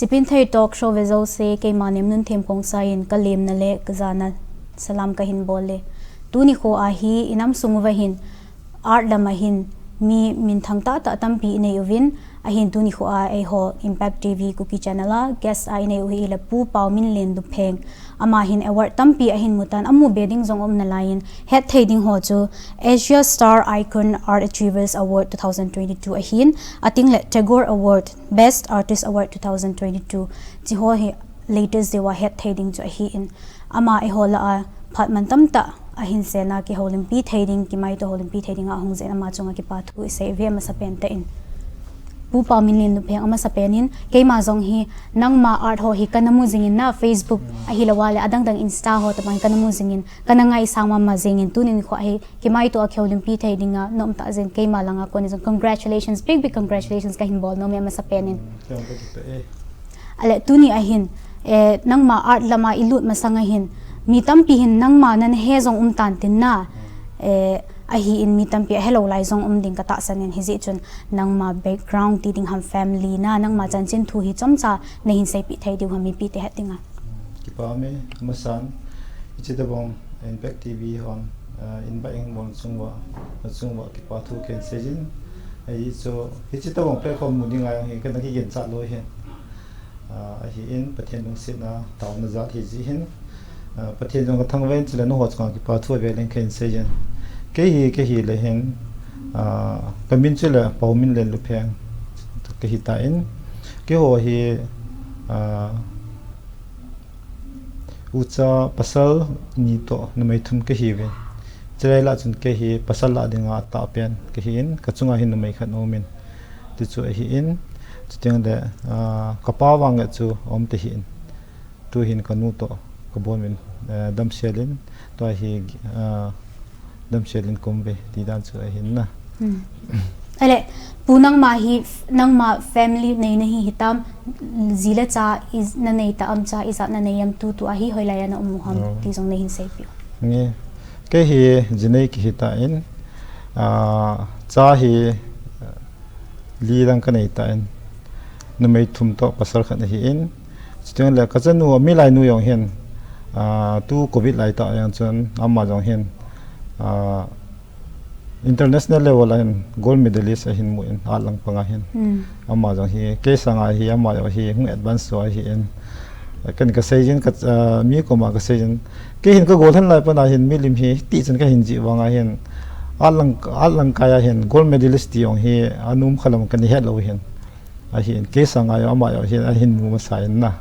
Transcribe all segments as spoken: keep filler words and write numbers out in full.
Sipin thei talk show ve jouse, keima Nemnun Themkhongsai in ka lemna le ka jana salam ka hin bol e. Tuni kho a hi i nam sung uva hin art lam a hin mi minthang tahtah tampi i nei uvin, ahin tuni kho a eiho Impact T V Kuki Channel a guest a i nei u hi i le Pu Paominlen Lupheng. Ama hin award tampi a hin mu tan, a mu be ding jong um nalai in, het thei ding ho chu Asia Star Icon Art Achievers Award two thousand twenty-two ahin, ating le Tagore Award, Best Artist Award two thousand twenty-two. Chi ho hi latest deuh a het thei ding chu ahin, ama eiho lah a phat man tamtah a hin sena kihoulimpi thei ding, kimaito houlimpi thei ding a hung jeh in ama chunga kipa thu i sei ve a masa pen tah in. Pu Paominlen Lupheng, a masa pen in, keima jong hi nangma art ho hi ka na mu jing in na, Facebook ahilou a le adang dang Insta ho tabang hi ka na mu jing in, ka na ngaisang mama jing in, tuni nikho hi kimaito a kihoulimpi thei ding a na um tah jeh in keima lang a kon in jong congratulations, big big congratulations ka hin bol nom e a masa pen in. Kei jong ka kipah e. Ale tuni a hin, eh, nangma art lam a i lut masang a hin, mi tampi hin nangma na na he jong um tan tin na, eh, ahin mi tampi a helou lai jong um ding ka tahsan in, hijeh chun nangma background ti ding ham, family na, nangma chanchin thu hi chomcha na hin seipeh thei diu ham mipi te het ding a. Kipa um e, a masan, hiche tabang Impact T V hon, ah, invite in bol chung uva, chung uva kipa thu ken sei jin. Ahi chu, hiche tabang platform mu ding a jong hi ka na kigen cha lou hin. Ah, ahin, Pathen lungsetna, taona jat hi jeh hin. Ah, Pathen jong ka thangvah in, chule nangho chunga kipa thu avel in ka hin sei jin. Kei hi, kei hi le hin, ah, ka min chu le Paominlen Lupheng ka hi tan. Keiho hi, ah, ucha pasal ni toh numei thum ka hi uvin. Chulai lah chun kei hi pasal lah dinga atah pen ka hi in, ka chunga hin numei khat um in. Ti chu ahin, chuteng le, ah, ka pa vang le chu um te hin. Tu hin ka nu toh ka bon uvin, eh, damsel in, tua hi, ah, damsel in ka um uve, ti dan chu ahin na. Hmm. Ale, Pu, nangma hi, nangma family nei na hi hitam, ji le cha i, na nei ta am, cha ijat na nei am, tutu a hi hoilai a na um u ham, oh, ti jong na hin seipeh u. Nge, kei hi ji nei ka hi tan, ah, cha hi, li lang ka nei tan, numei thum toh pasal khat ahin. Chuteng le ka chanu, a milai nu jong hin, ah, tu covid lai tah jeng chun, ama jong hin, ah, international level a hin gold medalist ahin mu in, art lang panga hin. Hmm. Ama jong hi, kei sanga hi, ama jong hi, hung advance chu ahin. Ken ka sei jin, ka, ah, mi koma ka sei jin. Kei hin ka gollhang lai pana hin milim hi, ti chun ka hin jih vanga hin. Art lang, art lang kai a hin, gold medalist ti jong hi, a nom kha lam ka na het lou hin. Ahin, kei sanga jong ama jong hin, ahin mu masa in na.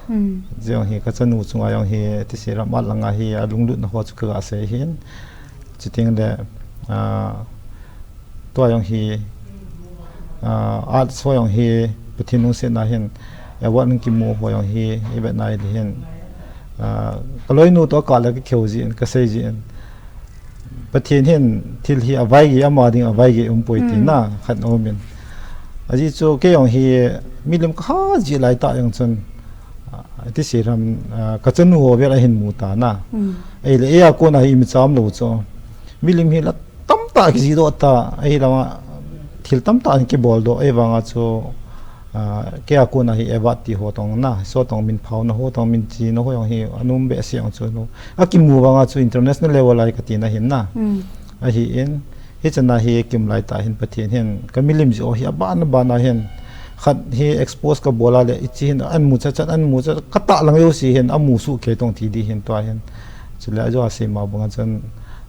Hmm. Jong hi, ka chanu chunga jong hi, ti sei ram art langa hi, a lunglutna ho chu ka ga sei hin. Chuteng le, ah, tua jong hi, ah, art ho jong hi, Pathen lungsetna hin, award hung kimu ho jong hi, i vet nai le hin, ah, ka loinu toh ka le ka kihou jin, ka sei jin. Pathen hin thil hi avaigei, ama ding avaigei um poi ti, hmm, na, khat um in. Ajeh chu kei jong hi milim ka ha ji lai tah jeng chun, ah, ti sei ram, ah, ka chanu ho vel ahin mu ta na. Hmm. Ahile, eia kona hi imacha um lou chu. Milim hi la tamtah kiji doh ta, ahilou a thil tamtah in kibol doh, ahivanga chu, ah, keia kona hi award ti ho tong na, so tong min phauna ho tong min china ho jong hi, a nom behseh jong chu no. A kimu vanga chu international level a ka tina hin na. Hmm. Ahin, hichana hi kimu lai tah hin Pathen hin, ka milim jeh hi aban aban a hin, khat hi expose ka bol a le, hiche hin an mu chat chat, an mu chat, ka tah lang jouse hin, a mu soh kei tong ti di hin tua hin. Chule ajo a sei ma banga chun,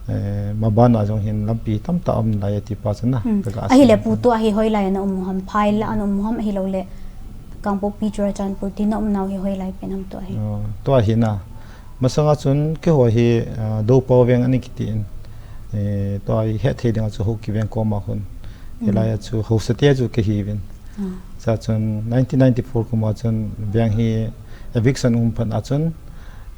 eh, maban a jong hin lampi tamtah um nalai ti pa chu na. Hmm. Ka ga sei. Ahile Pu, tua hi hoilai a na um u ham, phai lah a na um u ham, ahilou le Kangpokpi, Churachandpur ti na um nau hi hoilai pen ham tua hi? Oh, tua hi na. Masanga chun keiho hi, ah, Doupou veng ana kiti in, eh, tua hi het thei dinga chu Haokip veng koma khun. Hmm. Hilai a chu haosa te chu ka hi uvin. Ah. Chua chun nineteen ninety-four kum a chun veng hi eviction um phat a chun,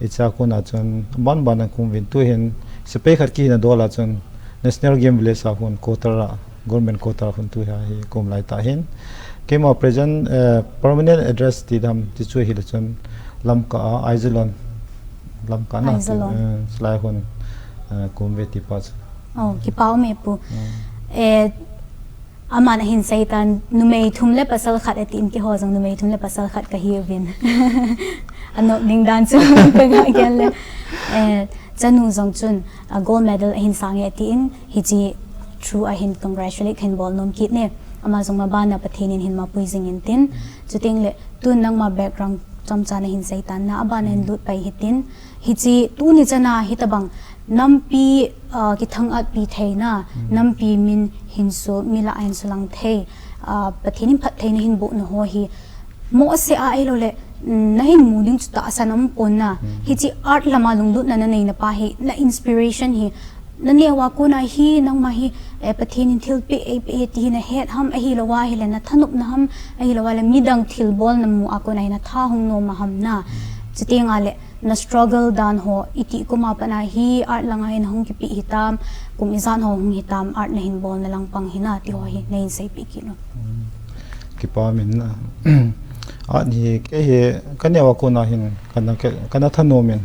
hichea kona chun aban ban a ka um uvin, tu hin sepai khat kihina dol a chun National Game Village a khun quarter a, government quarter a khun tu hi ka um lai tah hin. Keima present, eh, permanent address ti dam ti chu hile chun Lamka a, Aijalon. Lamka na, Aijalon. Eh, chulai khun, eh, ka um uve ti pa chu. Oh, kipa um e Pu. Hmm. Eh, Aman ahin seitan, numei thum le pasal khat atin, keiho jong numei thum le pasal khat kahiuvin. Anop ding dan chu kagah gel le. Eh, chanu jong chun, a gold medal ahin sang e atin, hiche through ahin congratulate kahin bol nom kit e. Ama jong mabana Pathen in hin mapui jing intin. Chuteng le, tun nangma background chomcha nahin seitan na, abana hin lut pai hitin. Hiche tuni chana hitabang nampi, ah, kithang-at pi theina, nampi min hinso, mi lah a hinso lang thei, ah, Pathen in phattheina hin boh na ho hi, mohseh a ahilou le, mm, nahin mu ding chu tahsan aumpon na. Hiche art lama lunglutna nanei na pa hi, na inspiration hi, naneo a kona hi, nangma hi, eh, Pathen in thilpeh eipeh e ti hi nahet ham, ahilou a ahile nathanopna ham, ahilou a le midang thilbol namu a kona hi natha hung nom a ham na. Chuteng a le, na struggle dan ho, itih kum a pat na hi art langa hi nahung kipe hitam, kum ijat ho hung hitam, art nahin bolna lang pang hi na, ti ho hi, nahin seipeh kit un. Kipa min na. Art hi, kei hi, kaneo a kona hin, kana, kana thanom in.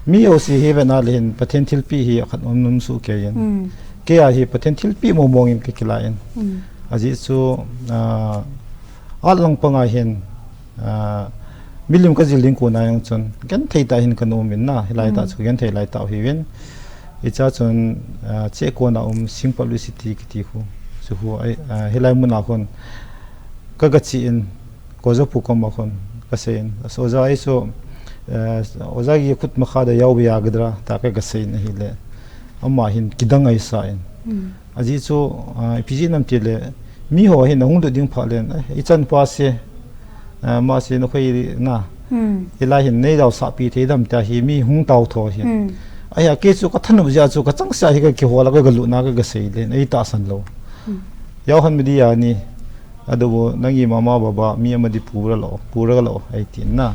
Mi jouse hi vena le hin, Pathen thilpeh hi akhat um nom soh kei in. Kei a hi, Pathen thilpeh mong mong in kakila in. Ajeh chu, ah, art lang panga hin, Ah, milim kajil ding kona jong chun, genthei tah hin kanom in na, hilai tah chu genthei lai tah hiuvin. Hicha chun, ah, chekon a um sing publicity kiti khu, chu khu, ah, hilai mun a khun, ka, kache in, Kozapu kom a khun, kasei in. Oja, ei chu, eh, oja ki khut makha da yao bhi aa gadra, ta ka, kasei in ahile. Ama hin kidang eisa in. Ajeh chu, ah, ipi jeh ham itile, miho hin ahung lut ding phat le, eh, ichanpa se, ah, mase nakhoi na. Hilai hin neijaosah pi thei dem tia hi mi hung tao tho hi. Ahia kei chu kathanop jeh a chu kachangseh hi kakihol a kagalutna kagasei le, eitahsan lou. Yao han media ni, adobo nangi mama baba mi ama di pura lo, pura lo, eitin na.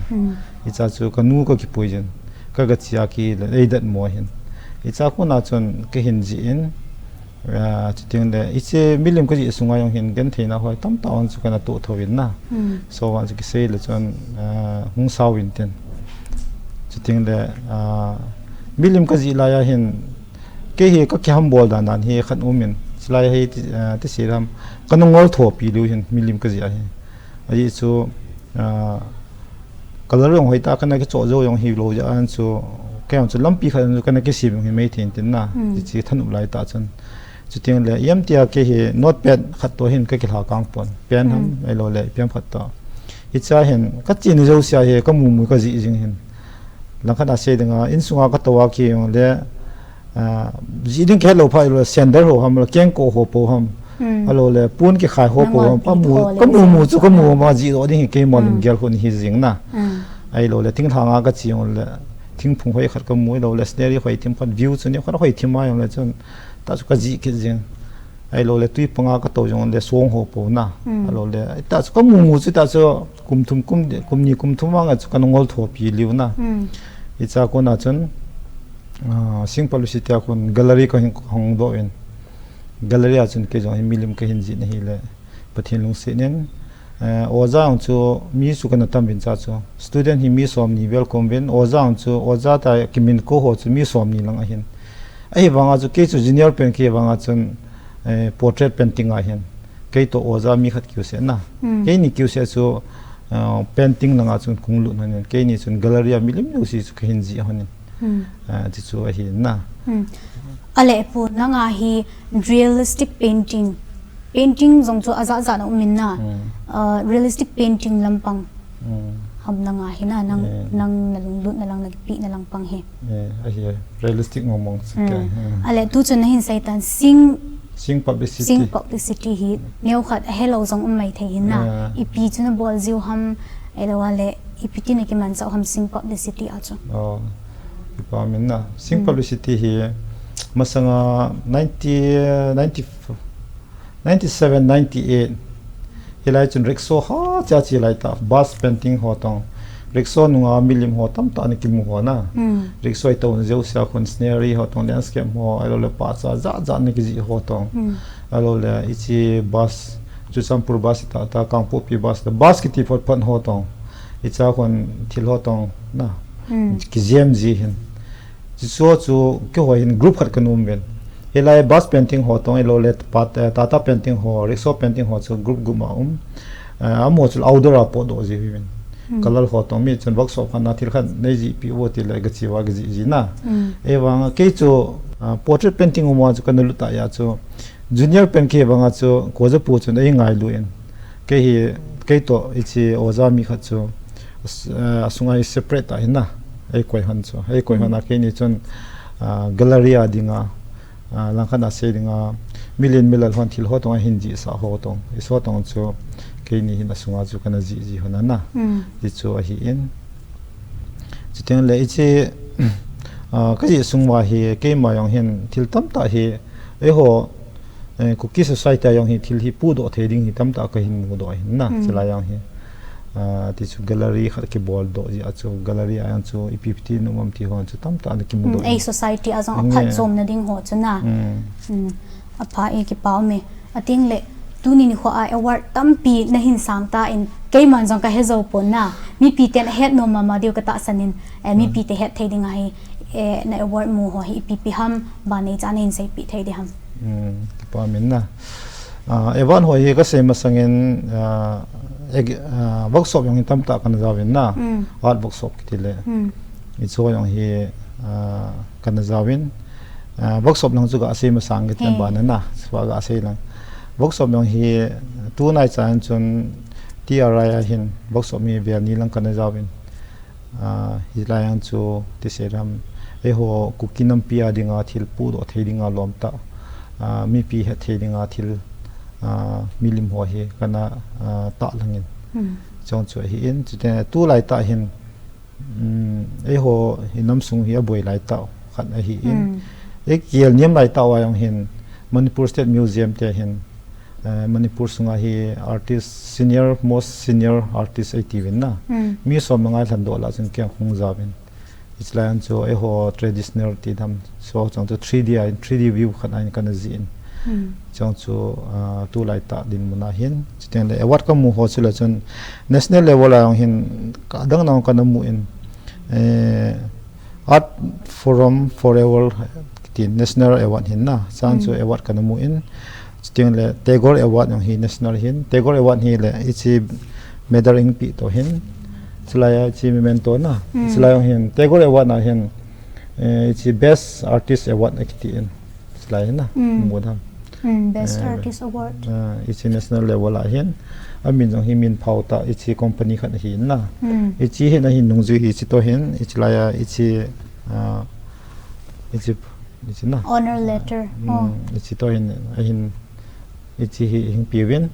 Hicha chu kanu kakipui jin, kagache a kile, eidatmo hin. Hicha kona chun kahin jih in, Ah, chuteng le, hiche milim kajih sunga jong hin gentheina hoi tamtah vang chu kana toh tho in na. So vang chu kisei le chun, ah, hung sao in tin. Chuteng le, ah, milim kajih lai a hin, kei hi kakihambol dan dan hi khat um in. Chulai hi ti, ah, tisei lam, kana ngol tho pi lou hin milim kajih a hi. Ajeh chu, ah, Color jong hoitah kana kichoh jou jong hilou jeh a chu, kei jong chu lampi khat jong chu kana kisem jong hi maithei in tin na, hiche thanop lai tah chun. Chuteng le, ijemtia kei hi notepad khat toh hin kakilha kang pon. Pen ham, ahilou le, pen khat toh. Hicha hin, kache ni jousea hi, kamu mu kajih jing hin. Langkhat a sei dinga, insunga katou a kei jong le, Ah, jih ding kihet lou phat lou, sandal ho ham, kengkoh ho po ham. Ahilou le, pon kikhai ho po ham. Kamu mu chu kamu ma jih doh ding hi keima lunggel hon hi jing na. Ahilou le, thinglhang a kache jong le, thingphung hoi khat kamu, ahilou le, scenery hoi thim khat, view chu ni khat hoi thim a jong le chun, tah chu kajih kit jing. Ahilou le, tui panga katou jong le, song ho po na. Ahilou le, tah chu kamu mu chu tah chu, kum thum, kum, kum ni, kum thum vang a chu kana ngol tho pi lou na. Hicha kona chun, Ah, sing publicity a khun gallery kahin hong doh in. Gallery a chun kei jong hi milim kahin jih na hile Pathen lungset in. Eh, oja jong chu mi chu kana tam vin cha chu. Student hi mi somni vel kom vin. Oja jong chu, oja tah kimin kou ho chu mi somni lang ahin. Ahivanga chu kei chu junior pen kei vanga chun, eh, portrait painting ahin. Kei toh oja mi khat kiu seh na. Keini kiu seh chu, eh, painting langa chun kong lut hon in. Keini chun gallery a milim jouse chu kahin jih hon in. Ah, ti chu ahi na. Ahile Pu, nanga hi realistic painting, painting jong chu ajat jat a um in na. Ah, realistic painting lampang ham nanga hi na, nang, nang nalunglut na lang, nakipeh na lang pang hi. Eh, ahi, realistic mong mong chu kei. Ahile tu chun nahin seitan sing, sing publicity hi neokhat ahelou jong um maithei hin na. Ipi chu nabol jiu ham, ahilou le, ipi ti nakimanchah u ham sing publicity a chu? Oh, ipa min na. Sing publicity hi masanga ninety, ninety, ninety seven, ninety eight. Hilai chun rickshaw ha cha chi lai ta. Bus painting ho tong. Rickshaw nunga milim ho tamtah ana kimu ho na. Rickshaw i touna jousea khun scenery ho tong, landscape ho, ahilou le pahcha jat jat ana kijih ho tong. Ahilou le hiche bus, Churachandpur bus ta, ta Kangpokpi bus ta, bus kiti phot phot ho tong. Hicha khun thil ho tong na. Kijem ji hin. Hichu chu keiho hin group khat kanom uvin. Hilai bus painting ho tong, ahilou le pat, eh, Tata painting ho, rickshaw painting ho chu group group ma um. Eh, amaho chu outdoor a potdoh ji uvin. Hmm. Colour ho tong mi chun workshop khat na thil khat nei jih peh uvo ti le gache uva gaji ji na. Hmm. Ahivang kei chu, ah, portrait painting um a chu kana lut a chu junior pen kei vang a chu kojapu chun ei ngailu in. Kei hi, kei toh hiche oja mi khat chu, as-, ah, asunga hi separate ta hin na. Ei koi hon chu. Ei koi hon a keini chun, ah, gallery a dinga, ah, langkhat a sei dinga, milen milal hon thil ho tong ahin jihsah ho tong. Hiche ho tong chu keini hin asunga chu kana jih ji hon a na. Hmm. Hichu ahi in. Chuteng le hiche, ah, kajih sung uva hi, keima jong hin thil tamtah hi, eiho, eh, Kuki society a jong hi thil hi pudoh thei ding hi tamtah kahin mudoh ahin na, hmm, chulai jong hi. Ah, tichu gallery khat kibol doh jeh a chu, gallery a jong chu ipi ipi ti um am ti ho chu tamtah ana kimudoh. Hmm, ei society a jong aphatchomna ding ho chu na. Hmm. Hmm, apha e, kipa um e. Ating le, tuni nikho a award tampi nahin sang tan, keiman jong kahe jou pon na. Mipi ten ahet nom mama diu katahsan in, eh, mipi te het thei ding ahi, eh, na award mu ho hi ipi ipi ham, ban nei cha nahin seipeh thei ding ham. Hmm, kipa um in na. Ah, award ho hi kasei masang in, ah, eg-, ah, workshop jong hi tamtah kana jaovin na. Hmm. Art workshop kiti le. Hmm. Hichu jong hi, ah, kana jaovin. Ah, workshop lang chu gasei masang kit le ban na. Chua gasei lang. Workshop jong hi tunai chan chun T R I a hin workshop mi vel ni lang kana jaovin. Ah, hilai jong chu ti sei ram, eiho Kuki nampi a dinga thil pudoh thei dinga lom tah, ah, mipi het thei dinga thil, ah, milim ho hi kana, ah, tah lang in. Hmm. Chong chu ahi in, chuteng tulai tah hin, um, eiho hi nam sung hi aboi lai tah khat ahi in. Hmm. Ei kiel niam lai tah uva jong hin Manipur State Museum te hin, eh, Manipur sunga hi artist, senior, most senior artist eiti uvin na. Hmm. Mi som le nga lhan doh lah chun kei hung jaovin. Hiche lai a chu eiho traditional ti dam, so chong chu three D a in, three D view khat a in kana jih in. Hmm. Chong chu, ah, tulai tah dinmun a hin. Chuteng le award kamu ho chu le chun national level a jong hin adang dang kana mu in, eh, Art Forum Forever ti National Award hin na, chan chu award kana mu in. Chuteng le Tagore Award jong hi national hin. Tagore Award hi le hiche medal eipeh toh hin. Chulai a hiche memento na. Hmm. Chulai jong hin Tagore Award na hin, eh, hiche Best Artist Award akiti in. Chulai na. Hmm. Mu dam. Hmm, Best, eh, Artist Award. Ah, hiche national level a hin. Amin jong hi min phao tah hiche company khat ahi na. Hmm. Hiche hin ahin nungjui hiche toh hin. Hiche lai a hiche, ah, hiche Hiche na. Honor letter. Mm, oh. Hiche toh hin, ahin, hiche hi, hin pe uvin.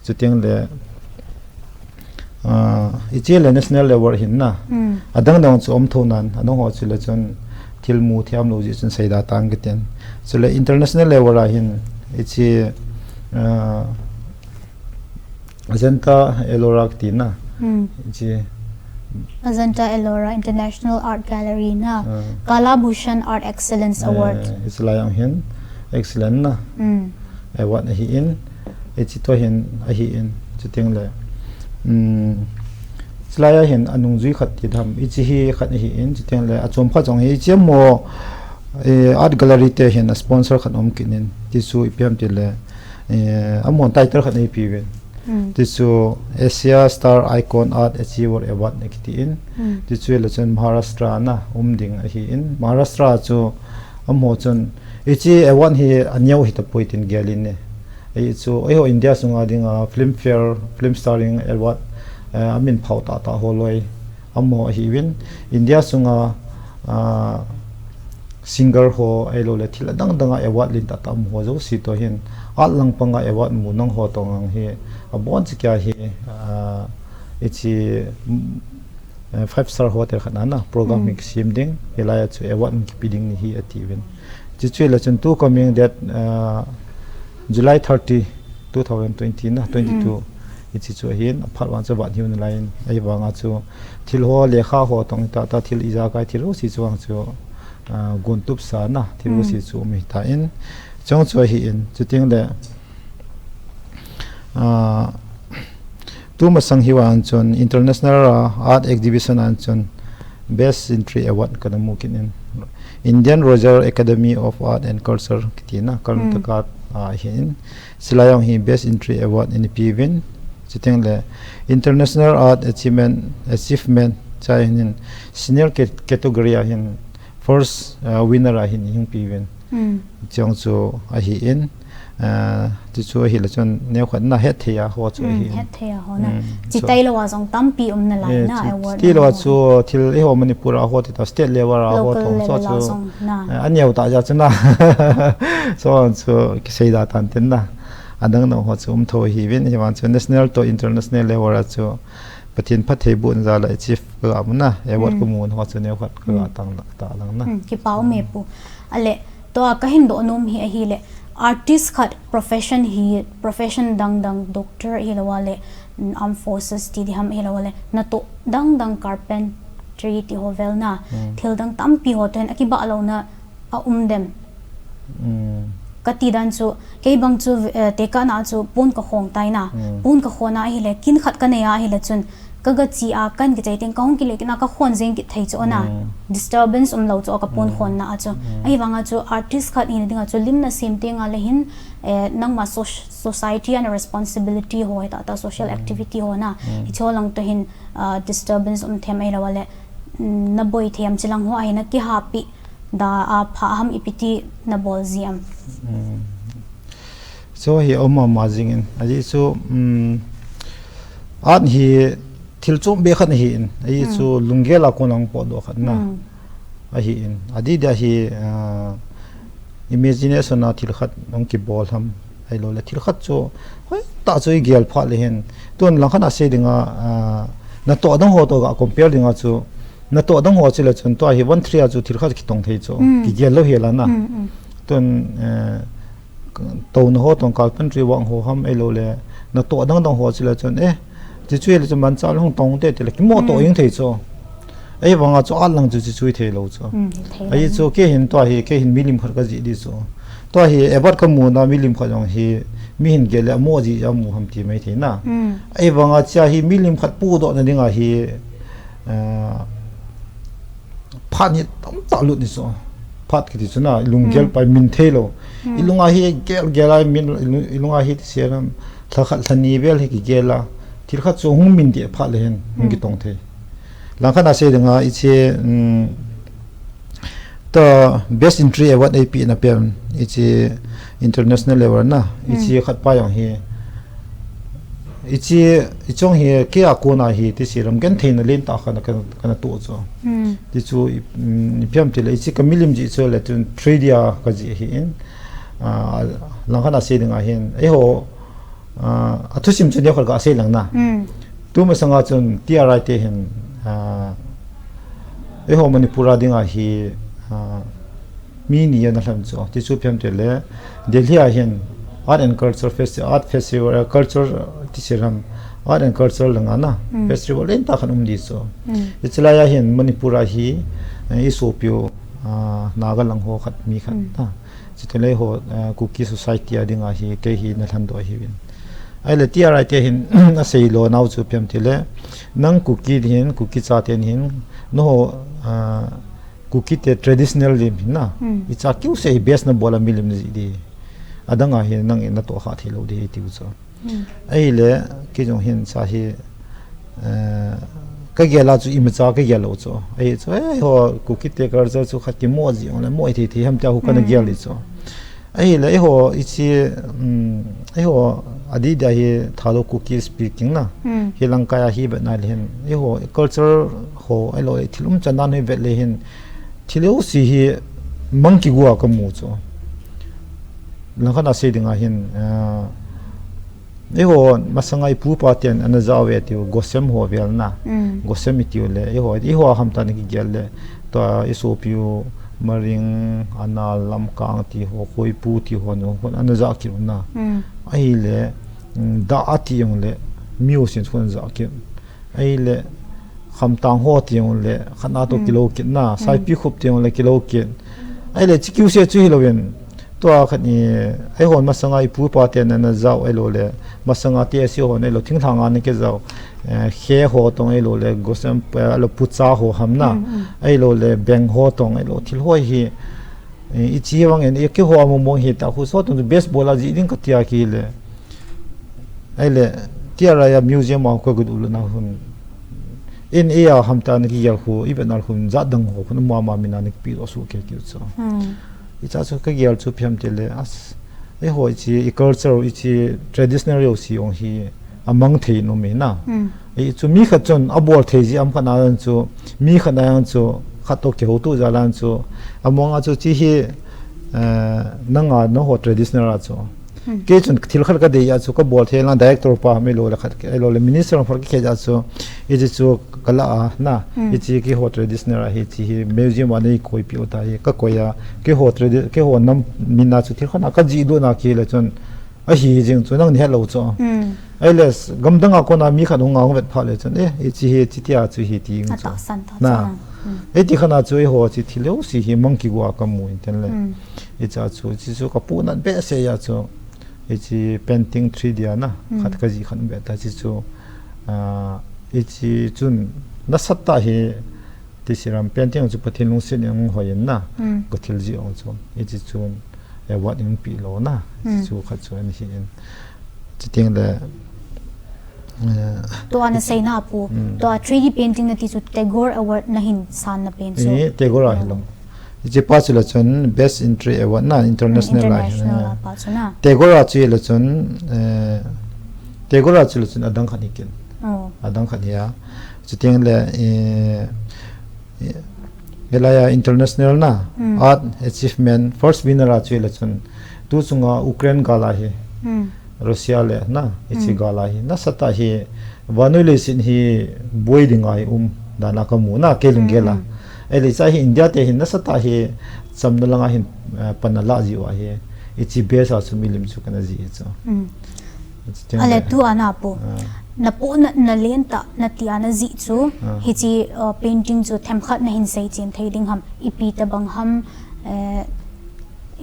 Chuteng le, ah, hiche le national level hin na. Mm. Adang dang chu um tho nan, adang ho chu le chun thil mu thiam lou jeh chun seida tang kiten. Chule international level a hin, hiche, ah, Ajanta Ellora kiti na. Hmm. Hiche. Ajanta Ellora International Art Gallery na. Ah. Kala Bhushan Art Excellence Award. Eh, hiche lai a hin excellent na. Hmm. Award ahi in. Hiche toh hin ahi in. Chuteng le. Hmm. Hiche lai a hin anungjui khat ti dam. Hiche hi khat ahi in. Chuteng le. Achom khat jong hi. Hiche mo, eh, art gallery te hin a sponsor khat um kit in. Tichu ipi ham ti le. Eh, amahon title khat eipe uvin. Hmm. Tichu Asia Star Icon Art Achiever Award akiti in. Hmm. Tichu le chun Maharashtra na um ding ahi in. Maharashtra chu amaho chun hiche award hi aneo hitapoi tin gel in e. Hichu eiho India sunga dinga Filmfare, Film Starring Award, eh, amin phao tah tah ho loi. Amaho ahiuvin, India sunga, ah, singer ho, ahilou le thil adang dang a award lin tah tah mu ho jouse toh hin, art lang panga award mu nang ho toh ngang hi, abon cheh kia hi, ah, hiche, mm, eh, five star hotel khat na na, program hi kisem ding, hilai a chu award kipe ding ahi atiuvin. Chuchu le chun tu coming date, ah, July thirty, two thousand twenty na, twenty-two. Mm. Hiche chu ahin, aphat vang chu vat hiu nalai in, ahivanga chu thil ho, lekha ho tong tah tah, thil ijakai thil jouse chu vang chu, ah, gon tup sa na, thil jouse chu um ahitan. Chong chu ahin, chuteng le, ah, tu masang hi vang chun international, ah, art exhibition a chun, Best Entry Award kana mu kit in. Indian Royal Academy of Art and Culture kiti na, Karnataka, ah, hin. Chulai jong hi Best Entry Award eina peuvin. Chuteng le International Art Achievement, Achievement, chua hin senior cat-, category a hin first, ah, winner a hin eihung peuvin. Chujong chu ahin, ah, chuchu ahile chun neokhat na hetthei a ho chu ahin. Hetthei a ho na. Chitai lou a jong tampi um nalai na, award ti lou a chu thil eiho Manipur a ho ti ta state level a ho, local level a jong na. Eh, aneo ta ja chu na. So chu kisei da tan tin na. Adang dang ho chu um tho ahiuvin, hivang chu national to international level a chu Pathen phattheibohna jal a achieve kaga mu na, award kamu ho chu neokhat kaga tang ta lang na. Kipa um e pu. Ale, tua kahin doh nom hi ahile, artist khat profession hi, profession dang dang, doctor hilou a le, mm, armed forces ti diham hilou a le, natoh dang dang carpentry ti ho vel na, thil dang tampi ho toh hin akibah louna aum dem. Kati dan chu, kei bang chu, eh, tekahna chu pon kakhong tai na. Pon kakhon a ahile, kin khat kanei a ahile chun, kaga che a, kahin kichai teng, kahung kile kit na, kakhon jeng kit thei chu na. Disturbance umlou chu, kapon khon na a chu. Ahivang a chu, artist khat hina ding a chu, lim nasem teng a le hin, eh, nangma soc-, society a na responsibility ho, hita ta social activity ho na. Hiche ho lang toh hin, ah, disturbance um them ahilou a le, mm, naboi thei am, chulang ho a hin nakihapi da a pha ham, ipi ti nabol ji am. So hi aum mama jing in. Ajeh chu, mm, art hi thil chom be khat ahin. Ajeh chu lunggel a kon a hung potdoh khat na. Ahin. Adih dia hi, ah, imagination a thil khat hung kibol ham. Ahilou le thil khat chu, hoitah chu igel phat le hin. Tun langkhat a sei ding a, ah, natoh dang ho toh ga compare ding a chu, natoh dang ho chu le chun tua hi one three a chu thil khat kitong thei chu. Kigel lou hi la na. Tun, eh, touna ho tong carpentry work ho ham ahilou le, natoh dang dang ho chu le chun, eh, chuchu le chun manchah le hung tong te ti le kimoh toh jeng thei chu. Ahivang a chu art lang chu chuchu thei lou chu. Ajeh chu kei hin tua hi, kei hin milim khat kajih ding chu. Tua hi award kamu na milim khat jong hi, mi hin gel le amoh jeh a mu ham ti mai thei na. Ahivang a chia hi milim khat pudoh na ding a hi, ah, phat hi tamtah lut ding chu. Phat kiti chu na, ilunggel pa min thei lou. Ilung a hi gel gel a min, ilung, ilung a hi ti sei ram, lha khat lha ni vel hi kigel a. Thil khat chu hung min deh phat le hin, hung kitong thei. Langkhat a sei ding a, hiche, um, tua Best Entry Award eipeh na pen, hiche international level na, hiche khat pa jong hi, hiche, hiche jong hi, kei a kon a hi, ti sei ram genthei na len tah khat na ka, kana toh chu. Ti chu, i, um, ipi ham ti le, hiche ka milim jeh chu le, tun three D a kajih ahin, ah, langkhat a sei ding a hin, eiho, Ah, athusim chu neokhat ga sei lang na. Tu masang a chun T R I te hin, ah, eiho Manipur a ding a hi, ah, mi ni ana lhung chu. Ti chu ipi ham ti le, Delhi a hin Art and Culture Festi-, Art Festival, eh, Culture, ti sei ram, Art and Culture lang a na. Festival len tah khat um ding chu. Hiche lai a hin Manipur a hi, eh, isopiu, ah, Naga lang ho khat mi khat na. Chuteng le eiho, eh, Kuki Society a ding a hi, kei hi ana lhung doh ahiuvin. Ahile T R I te hin asei lou nau chu ipi ham ti le, nang Kuki hin, Kuki chate hin, nangho, ah, Kuki te traditional lim hin na. Icha kiu sei best nabol a milim ji ding. Adang a hi nang in natoh kha thei lou ding tiu chu. Ahile, kei jong hin cha hi, eh, kagel a chu imacha kagel lou chu. Ahi chu, eh, eiho, Kuki te culture chu khat kimoh ji ong le, moh thei thei ham tia hu kana gel ding chu. Ahile, eiho, hiche, um, eiho, adih dia hi Thadou Kuki speaking na. Hi langkai a hi vet na le hin. Eiho, culture ho, ahilou le, thil umchan dan hi vet le hin. Thil jouse hi mang kigo a kamu chu. Langkhat a sei ding a hin, ah, eiho masanga ipu ipa ten ana jao ve tiu, gosem ho vel na. Gosem itiu le, eiho, eiho a ham tan kigel le, tua isopiu Maring, Anal, Lamkang ti ho, Khoipu ti ho, nu ho ana ja kit u na. Ahile, mm, Da a ti jong le, mi jousen chu ana ja kit. Ahile, Khamtang ho ti jong le, khat na toh kilou kit na, Saipikhup ti jong le kilou kit. Ahile, hiche kiu sei chu hilou vin, Tua khat ni, eihon masanga ipu ipa ten ana jao ahilou le, masanga T S U hon ahilou, thinglhang a ana kijao, eh, khe ho tong ahilou le, gosam, eh, ahilou pucha ho ham na, ahilou le, beng ho tong ahilou, thil ho hi, eh, ichi vang in, i keiho among mong hi ta khu so tong baseball a ji ding katia kile. Ahile, tia raya museum a ka gudu luna hun. In iya hamta na kigel khu, iben al hun, jat dang ho, khun mama mina na kipi lo su ke kiu chu. Icha chu kagel chu phiam te le, as, eiho ichi, i culture, ichi traditional yo si ong hi, amang thei no me na. I chu mi khat chun, abol thei ji am khat na chu, mi khat na yang chu, khat to ke ho tu ja lan chu, among a chu chi hi, eh, nanga, no ho traditional a chu. Kei chun thil khat kadei a chu kabol thei lang director pa ham ahilou le khat, ahilou le minister ham khat kikhe a chu, ichi chu kala a na, ichi keiho traditional a hi chi hi museum a nei koi pi uta hi kakoi a, keiho tradi-, keiho nam mina chu thil khat na kaji luna kile chun ahi jing chu nang ni helou chu. Ahile gamdang a kona mi khat hung a hung vet pha le chun, eh, ichi hi chi tia chu hi ti jing chu. Atahsan ta na. Iti khat na chu eiho chi thil ho si hi mang kigua kamu in ten le. Icha chu, chi chu kapu nan behseh a chu. Ichi painting three D a na, khat kaji khat be ta chi chu, ah, ichi chun nasat ta hi ti siram painting chu Pathen lungset in hung hoi in na, ka thil ji ong chu. Ichi chun, eh, award in pi lo na, chi chu khat chu an hi in. Chi ting le, eh, tua na sei na pu, tua three D painting na ti chu Tagore Award na hin san na pen chu. Eh, Tagore a hi lo. Ichi pa chu le chun Best Entry Award na international lai. International a pa chu na. Tagore chu le chun, eh, Tagore chu le chun adang khat ni kin. Adang khat ni a. Chuting le, eh, eh, Elaya International na Art Achievement first winner a chu le chun. Tu chunga Ukraine gal a hi. Russia le na, ichi gal a hi. Nasat a hi, vannoi leiset hi buai ding a hi um, dan a kamu na, kei lunggel a. Ahile cha hi India te hin nasat a hi, chamna lang a hin, eh, pan a la ji u a hi, ichi best a chu milim chu kana ji hi chu. Ichi ting le tu a na pu. Na pu na, na len ta, na ti a na ji chu, hichi, uh, painting chu themkhat na hin sei chen thei ding ham, ipi ta bang ham, eh,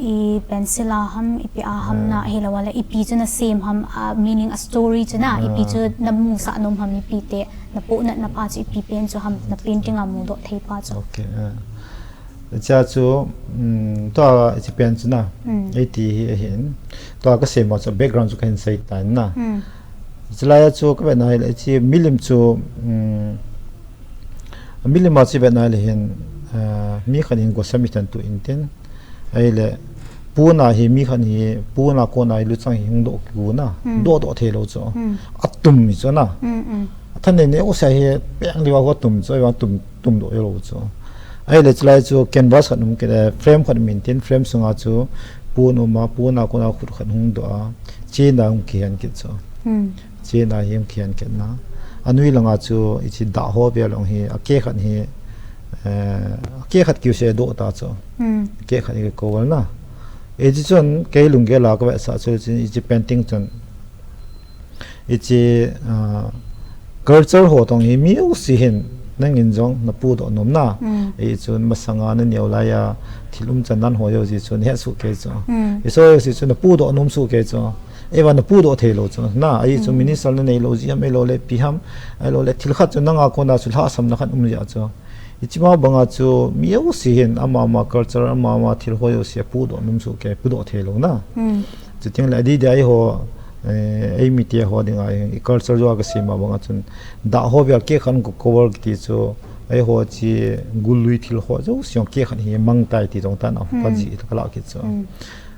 I pencil a ham, ipi a ham na, hilou le, ipi chu na sem ham, a meaning a story chu na, ipi chu na mu sa nom ham, ipi te, na pu na, na pa chu ipi pen chu ham, na painting a mu doh thei pa chu. Okay, ah. Cha chu, um, tua chi pen chu na, iti hi ahin. Tua kasem a chu background chu kahin sei ta na. Chulai a chu kavet na hile, chi milim chu, um, milim a chu vet na hile hin, ah, mi khat in gosam i tan tu in tin. Ahile, puna hi mi khat hi, puna kona hi luchang hi hung doh kiu na, doh doh thei lou chu. Atum mi chu na. Athan nei nei usa hi peng liu a ho tum chu, ahi vang tum, tum doh lou chu. Ahile chulai chu canvas khat um kit, eh, frame khat um in tin, frame sunga chu pun um a, puna kona khut khat hung doh a, chena hung kihen kit chu. Chena hi hung kihen kit na. Anui langa chu ichi dah ho vel ong hi, a ke khat hi, eh, a ke khat kiu se doh ta chu. Ke khat hi ko val na. Ichi chun kei lunggel a kavetsah chu, ichi, ichi painting chun. Ichi, ah, culture ho tong hi mi u si hin nangin jong na pu doh nom na. Ichi chun masanga na neo lai a thil um chan nan ho yo ji chun he su ke chu. Iso yo si chun na pu doh nom su ke chu. Eiva na pu doh thei lou chu. Na, ahi chu minister na nei lou ji ham, ahilou le ipi ham, ahilou le thil khat chu nanga kona chu lhahsamna khat um ji a chu. Ichi ma banga chu mi u si hin ama ama culture, ama ama thil ho yo si a pu doh nom su ke, pu doh thei lou na. Chuting le adi dia eiho, eh, ei mi te ho dinga, i culture jo a kasem a banga chun dah ho bia ke khan ko cover kiti chu, eiho chi gului thil ho jo siong ke khan hi mang tai ti jong tan a ka ji ka la kit chu.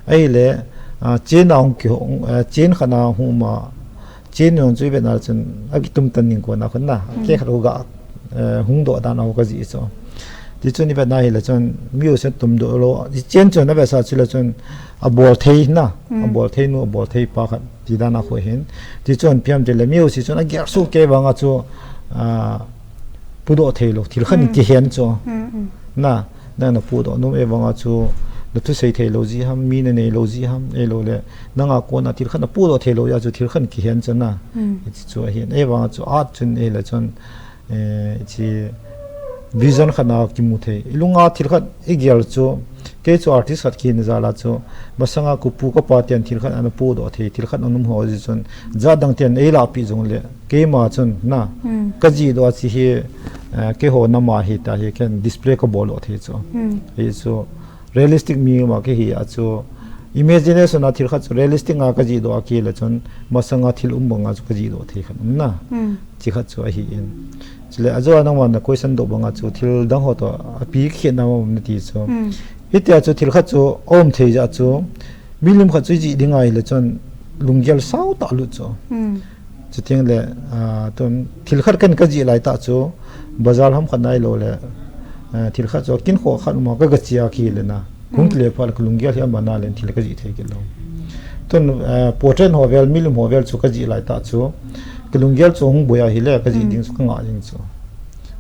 Ahile, ah, chen a hung ki hung, ah, chen khat a hung ma, chen jong chu i vet na chun, a kitum tan ning ko na khun na, ke khat u ga, eh, hung doh dan a ka ji chu. Ti chun i vet na hile chun, mi u sen tum doh lou, i chen chun a vet sa chu le chun, a bol thei na, a bol thei nu, a bol thei pa khat, ti dan a khu hin. Ti chun phiam ti le, mi u si chun a ger su ke vang a chu, ah, pu doh thei lou, thil khan kihen chu. Na, na, na pu doh nom e vang a chu, na thusei thei lou ji ham, mi na nei lou ji ham, ahilou le, nanga kona thil khan na pu doh thei lou ya chu, thil khan kihen chu na. Ichi chu ahin, e vang a chu, art chun e le chun, eh, ichi vision khat na kimu thei. I lunga thil khat i gel chu, Kei chu artist khat kihi jal a chu, masanga ka pu ka pa ten thil khat ana podoh thei, thil khat ana um ho jeh chun, jat dang ten eilahpeh jongle, keima chun na, hmm, ka jihdoh a chu hi, eh, keiho nama hi ta hi ken display ka boldoh thei chu. Hmm. Hi chu, realistic mi ma kihi a chu, imagination a thil khat chu realistic a ka jihdoh a kile chun, masanga thil um banga chu ka jihdoh thei khat um na. Hmm. Chi khat chu ahi in. Chule, ajo a nangma na question doh banga chu thil dang ho toh api khet na um nati chu. Hmm. Hitia chu thil khat chu aum thei jeh chu, milim khat chu jih ding ahile chun lunggel sao tah lut chu. Hmm. Chuteng le, ah, tun thil khat ken ka jih lai tah chu, bazar ham khat nai lou le, ah, thil khat chu kin kho khat ma ka ga chia kile na. Hung, hmm, kile phat le ka lunggel hi ama na le thil ka jih thei kit lou. Tun, eh, portrait ho vel, milim ho vel chu ka jih lai tah chu, ka lunggel chu hung boi ahile ka jih, hmm, ding chu ka ngah jing chu.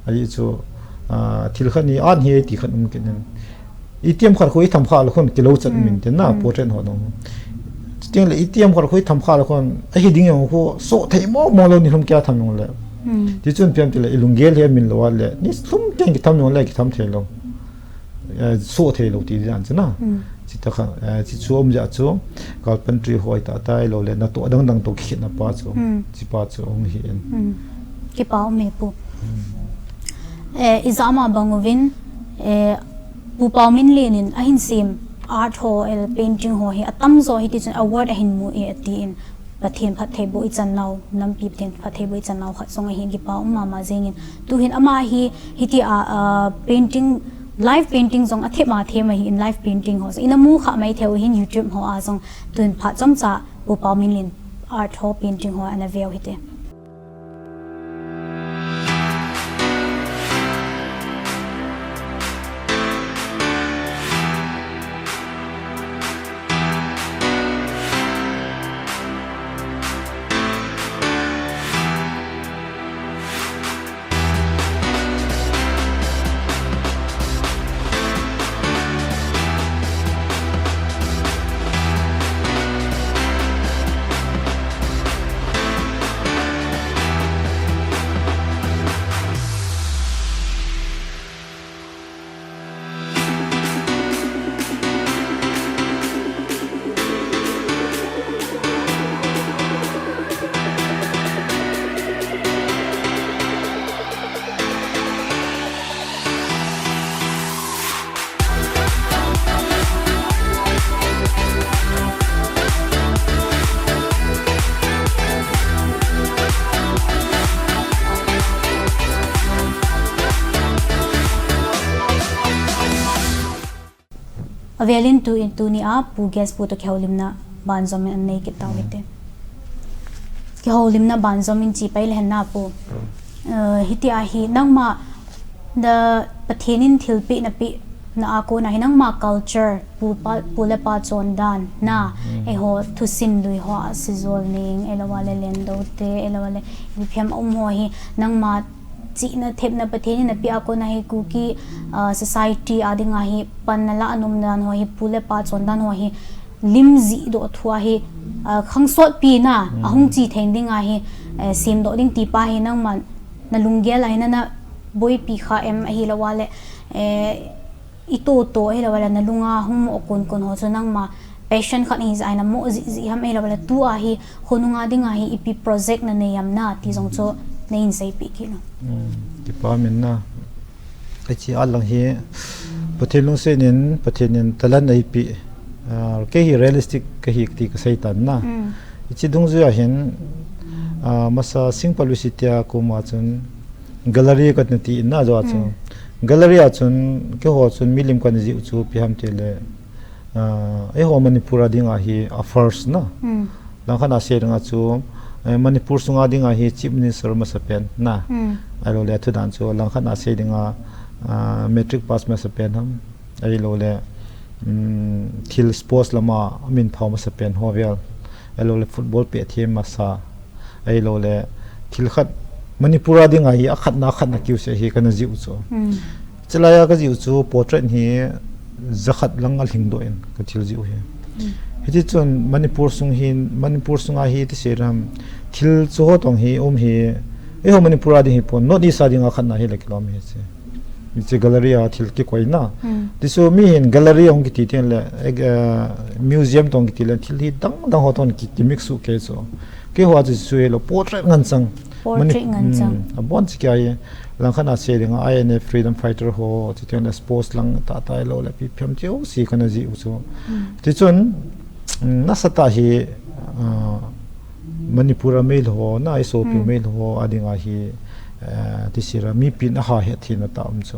Ahi chu, ah, thil khat ni an hi ti khat um kit in. Itiham khat khu i tham kha le khun kilou chat, hmm, min tin na, hmm, portrait ho dong. Chuteng le itiham khat khu i tham kha le khun, ahi ding jong khu soh thei mo mo lou ni lhum kia tham jong le. Hmm. Ti chun piam ti le i lunggel hi min lou a le, ni lhum keng ki tham jong le ki tham thei lou. Eh, soh thei lou ti dan chu na. Hmm. Chi ta kha, eh, chi chu um jeh chu, carpentry hoi tah tah ahilou le, natoh dang dang toh kikhetna pa chu. Hmm. Chi pa chu hung hi in. Hmm. Kipa um e pu. Hmm. Eh, ijat ma bang uvin, eh, Pu Paominlen in ahin sem art ho, el painting ho hi atamjo hiti chun award ahin mu e ati in. Pathen phattheiboh ichan nau, nampi Pathen phattheiboh ichan nau khat jong ahin, kipa um mama jeng in. Tuhin ama hi, hiti a, a, painting, live painting jong athem athem ahi in, live painting ho. So, ina mu kha mai thei u hin YouTube ho a jong, tun phat chomcha Pu Paominlen art ho, painting ho ana veu hite. Avelin tu in tuni a Pu Guest Pu toh kihoulimna banjom in anei kit tau hite. Kihoulimna banjom in chi pai le hen na Pu. Eh, hiti a hi nangma na Pathen in thilpeh napeh na a kona hi nangma culture, pu pa, pu le pa chondan na, mm, eiho thusim lui ho a sijol ning, eilou a le lendo te, eilou a le ipi ham um ho hi nangma chihna thepna Pathen in napeh a kona hi Kuki, ah, society a dinga hi panna la a umdan ho hi, pu le pa chondan ho hi lim jihdoh thu a hi, ah, khang sotpi na, mm, ahung chi thei dinga hi, eh, semdoh ding ti pa hi nangma na lunggel a hi na, na boipi kha em ahilou a le, eh, i toto ahilou a le na lunga hung mo kon kon ho chu nangma passion khat hi jeh a na mo jih jih ham ahilou a le tu a hi khonung a dinga hi ipi project na nei am na ti jong chu na hin seipeh kit u. Hmm, kipa min na. Achi a lang hi Pathen lungset in Pathen in talent eipeh. Ah, kei hi realistic kahi ti kasei tan na. Hmm. Hiche dungjui a hin, ah, masa Singpal Lusitia koma chun gallery kana ti in na jo a chu. Hmm. Gallery a chun, keiho chun milim kana jih u chu ipi ham ti le, ah, eiho Manipur a dinga hi a first na. Hmm. Langkhat a sei dinga chu, eh, Manipur sunga dinga hi Chief Minister masapen na. Hmm. Ahilou le thudan chu langkhat a sei dinga, ah, matric pass masapen ham. Ahilou le, um, thil sports lama min phau masapen ho vel. Ahilou le football peh them masa. Ahilou le thil khat Manipur a dinga hi akhatna akhatna kiu se hi kana jih u chu. Hmm. Chulai a kajih u chu portrait hi jakhat lang alhing doh in kathil jih u hi. Hmm. Hiti chun Manipur sung hin, Manipur sunga hi ti sei ram thil chu ho tong hi um hi, eiho Manipur a ding hi pon, North East a dinga khatna hi le kilom hi chu. Hiche gallery a thil kikoina. Hmm. Tichu mi hin gallery hung kiti teng le, eh, museum toh hung kiti le, thil hi dang dang ho toh ki, ki mix u kei chu. Keiho chu chu hilou portrait ngen chang. Portrait Mani-, ngen chang. Hmm, abon chu kei a hi. Langkhat a sei ding a I N F freedom fighter ho, chuteng le sports lang tah tah ahilou le ipi pi ham chu si kana jih u chu. Hmm. Tichun, um, nasatah hi, ah, Manipur a Meilhei ho, na i sopi Hmm. Meilhei ho, a ding a hi, eh, ti sira, mipin a ha het theina tah um chu.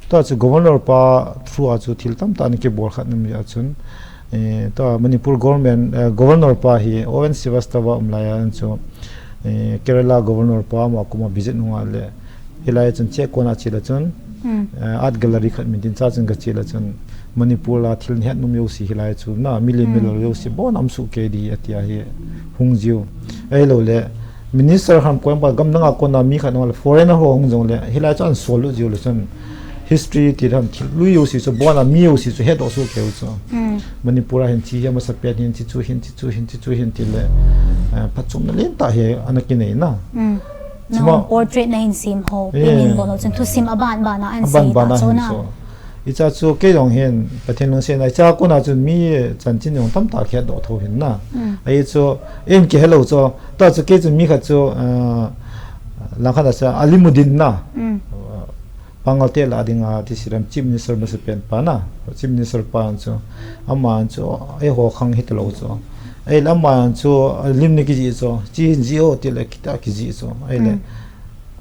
Tua chu governor pa through a chu thil tamtah ana kibol khat um jeh a chun, eh, tua Manipur government, eh, governor pa hi O N Srivastava um lai a chu, eh, Kerala governor pa ama koma visit nunga le, hilai chun che kona che le chun, Hmm. eh, art gallery khat min tin cha chun ka che le chun, Manipur a thil nihet num jouse hilai chu na, milim Hmm. milal jouse bon um soh kei ding ati a hi hung jiu. Ahilou le, minister ham koi pa gam dang a kona mi khat nung le, foreigner ho hung jong le, hilai chu ana sol lut jiu le chun, history ti ham thil lui jouse chu, bon a mi jouse chu hedoh soh kei u chu. Hmm. Manipur a hin chi hi amasapen hin, chi chu hin, chi chu hin, chi chu hin ti le, eh, phatchomna lentah hi ana kinei na. Hmm. Chuma Nang portrait na hin sem ho, Eh. pinin bol ho chun thusim aban ban a an Aban sei ban ta a chu hin na. chu. Hicha chu kei jong hin, Pathen lungset na, hicha kona chun mi chanchin jong tamtah kihet doh tho hin na. Mm. Ahi chu, in kihe lou chu, tua chu kei chu mi khat chu, ah, langkhat a chu Alimuddin na. Mm. Ah, Pangal te lah a ding a, ti sira Chief Minister masapen pa na. Chief Minister pa chu, ama chu, eiho khang hita lou chu. Ahile ama chu, lim ni kijih chu, chi hin jih o ti le, kita kijih chu. Ahile, Mm.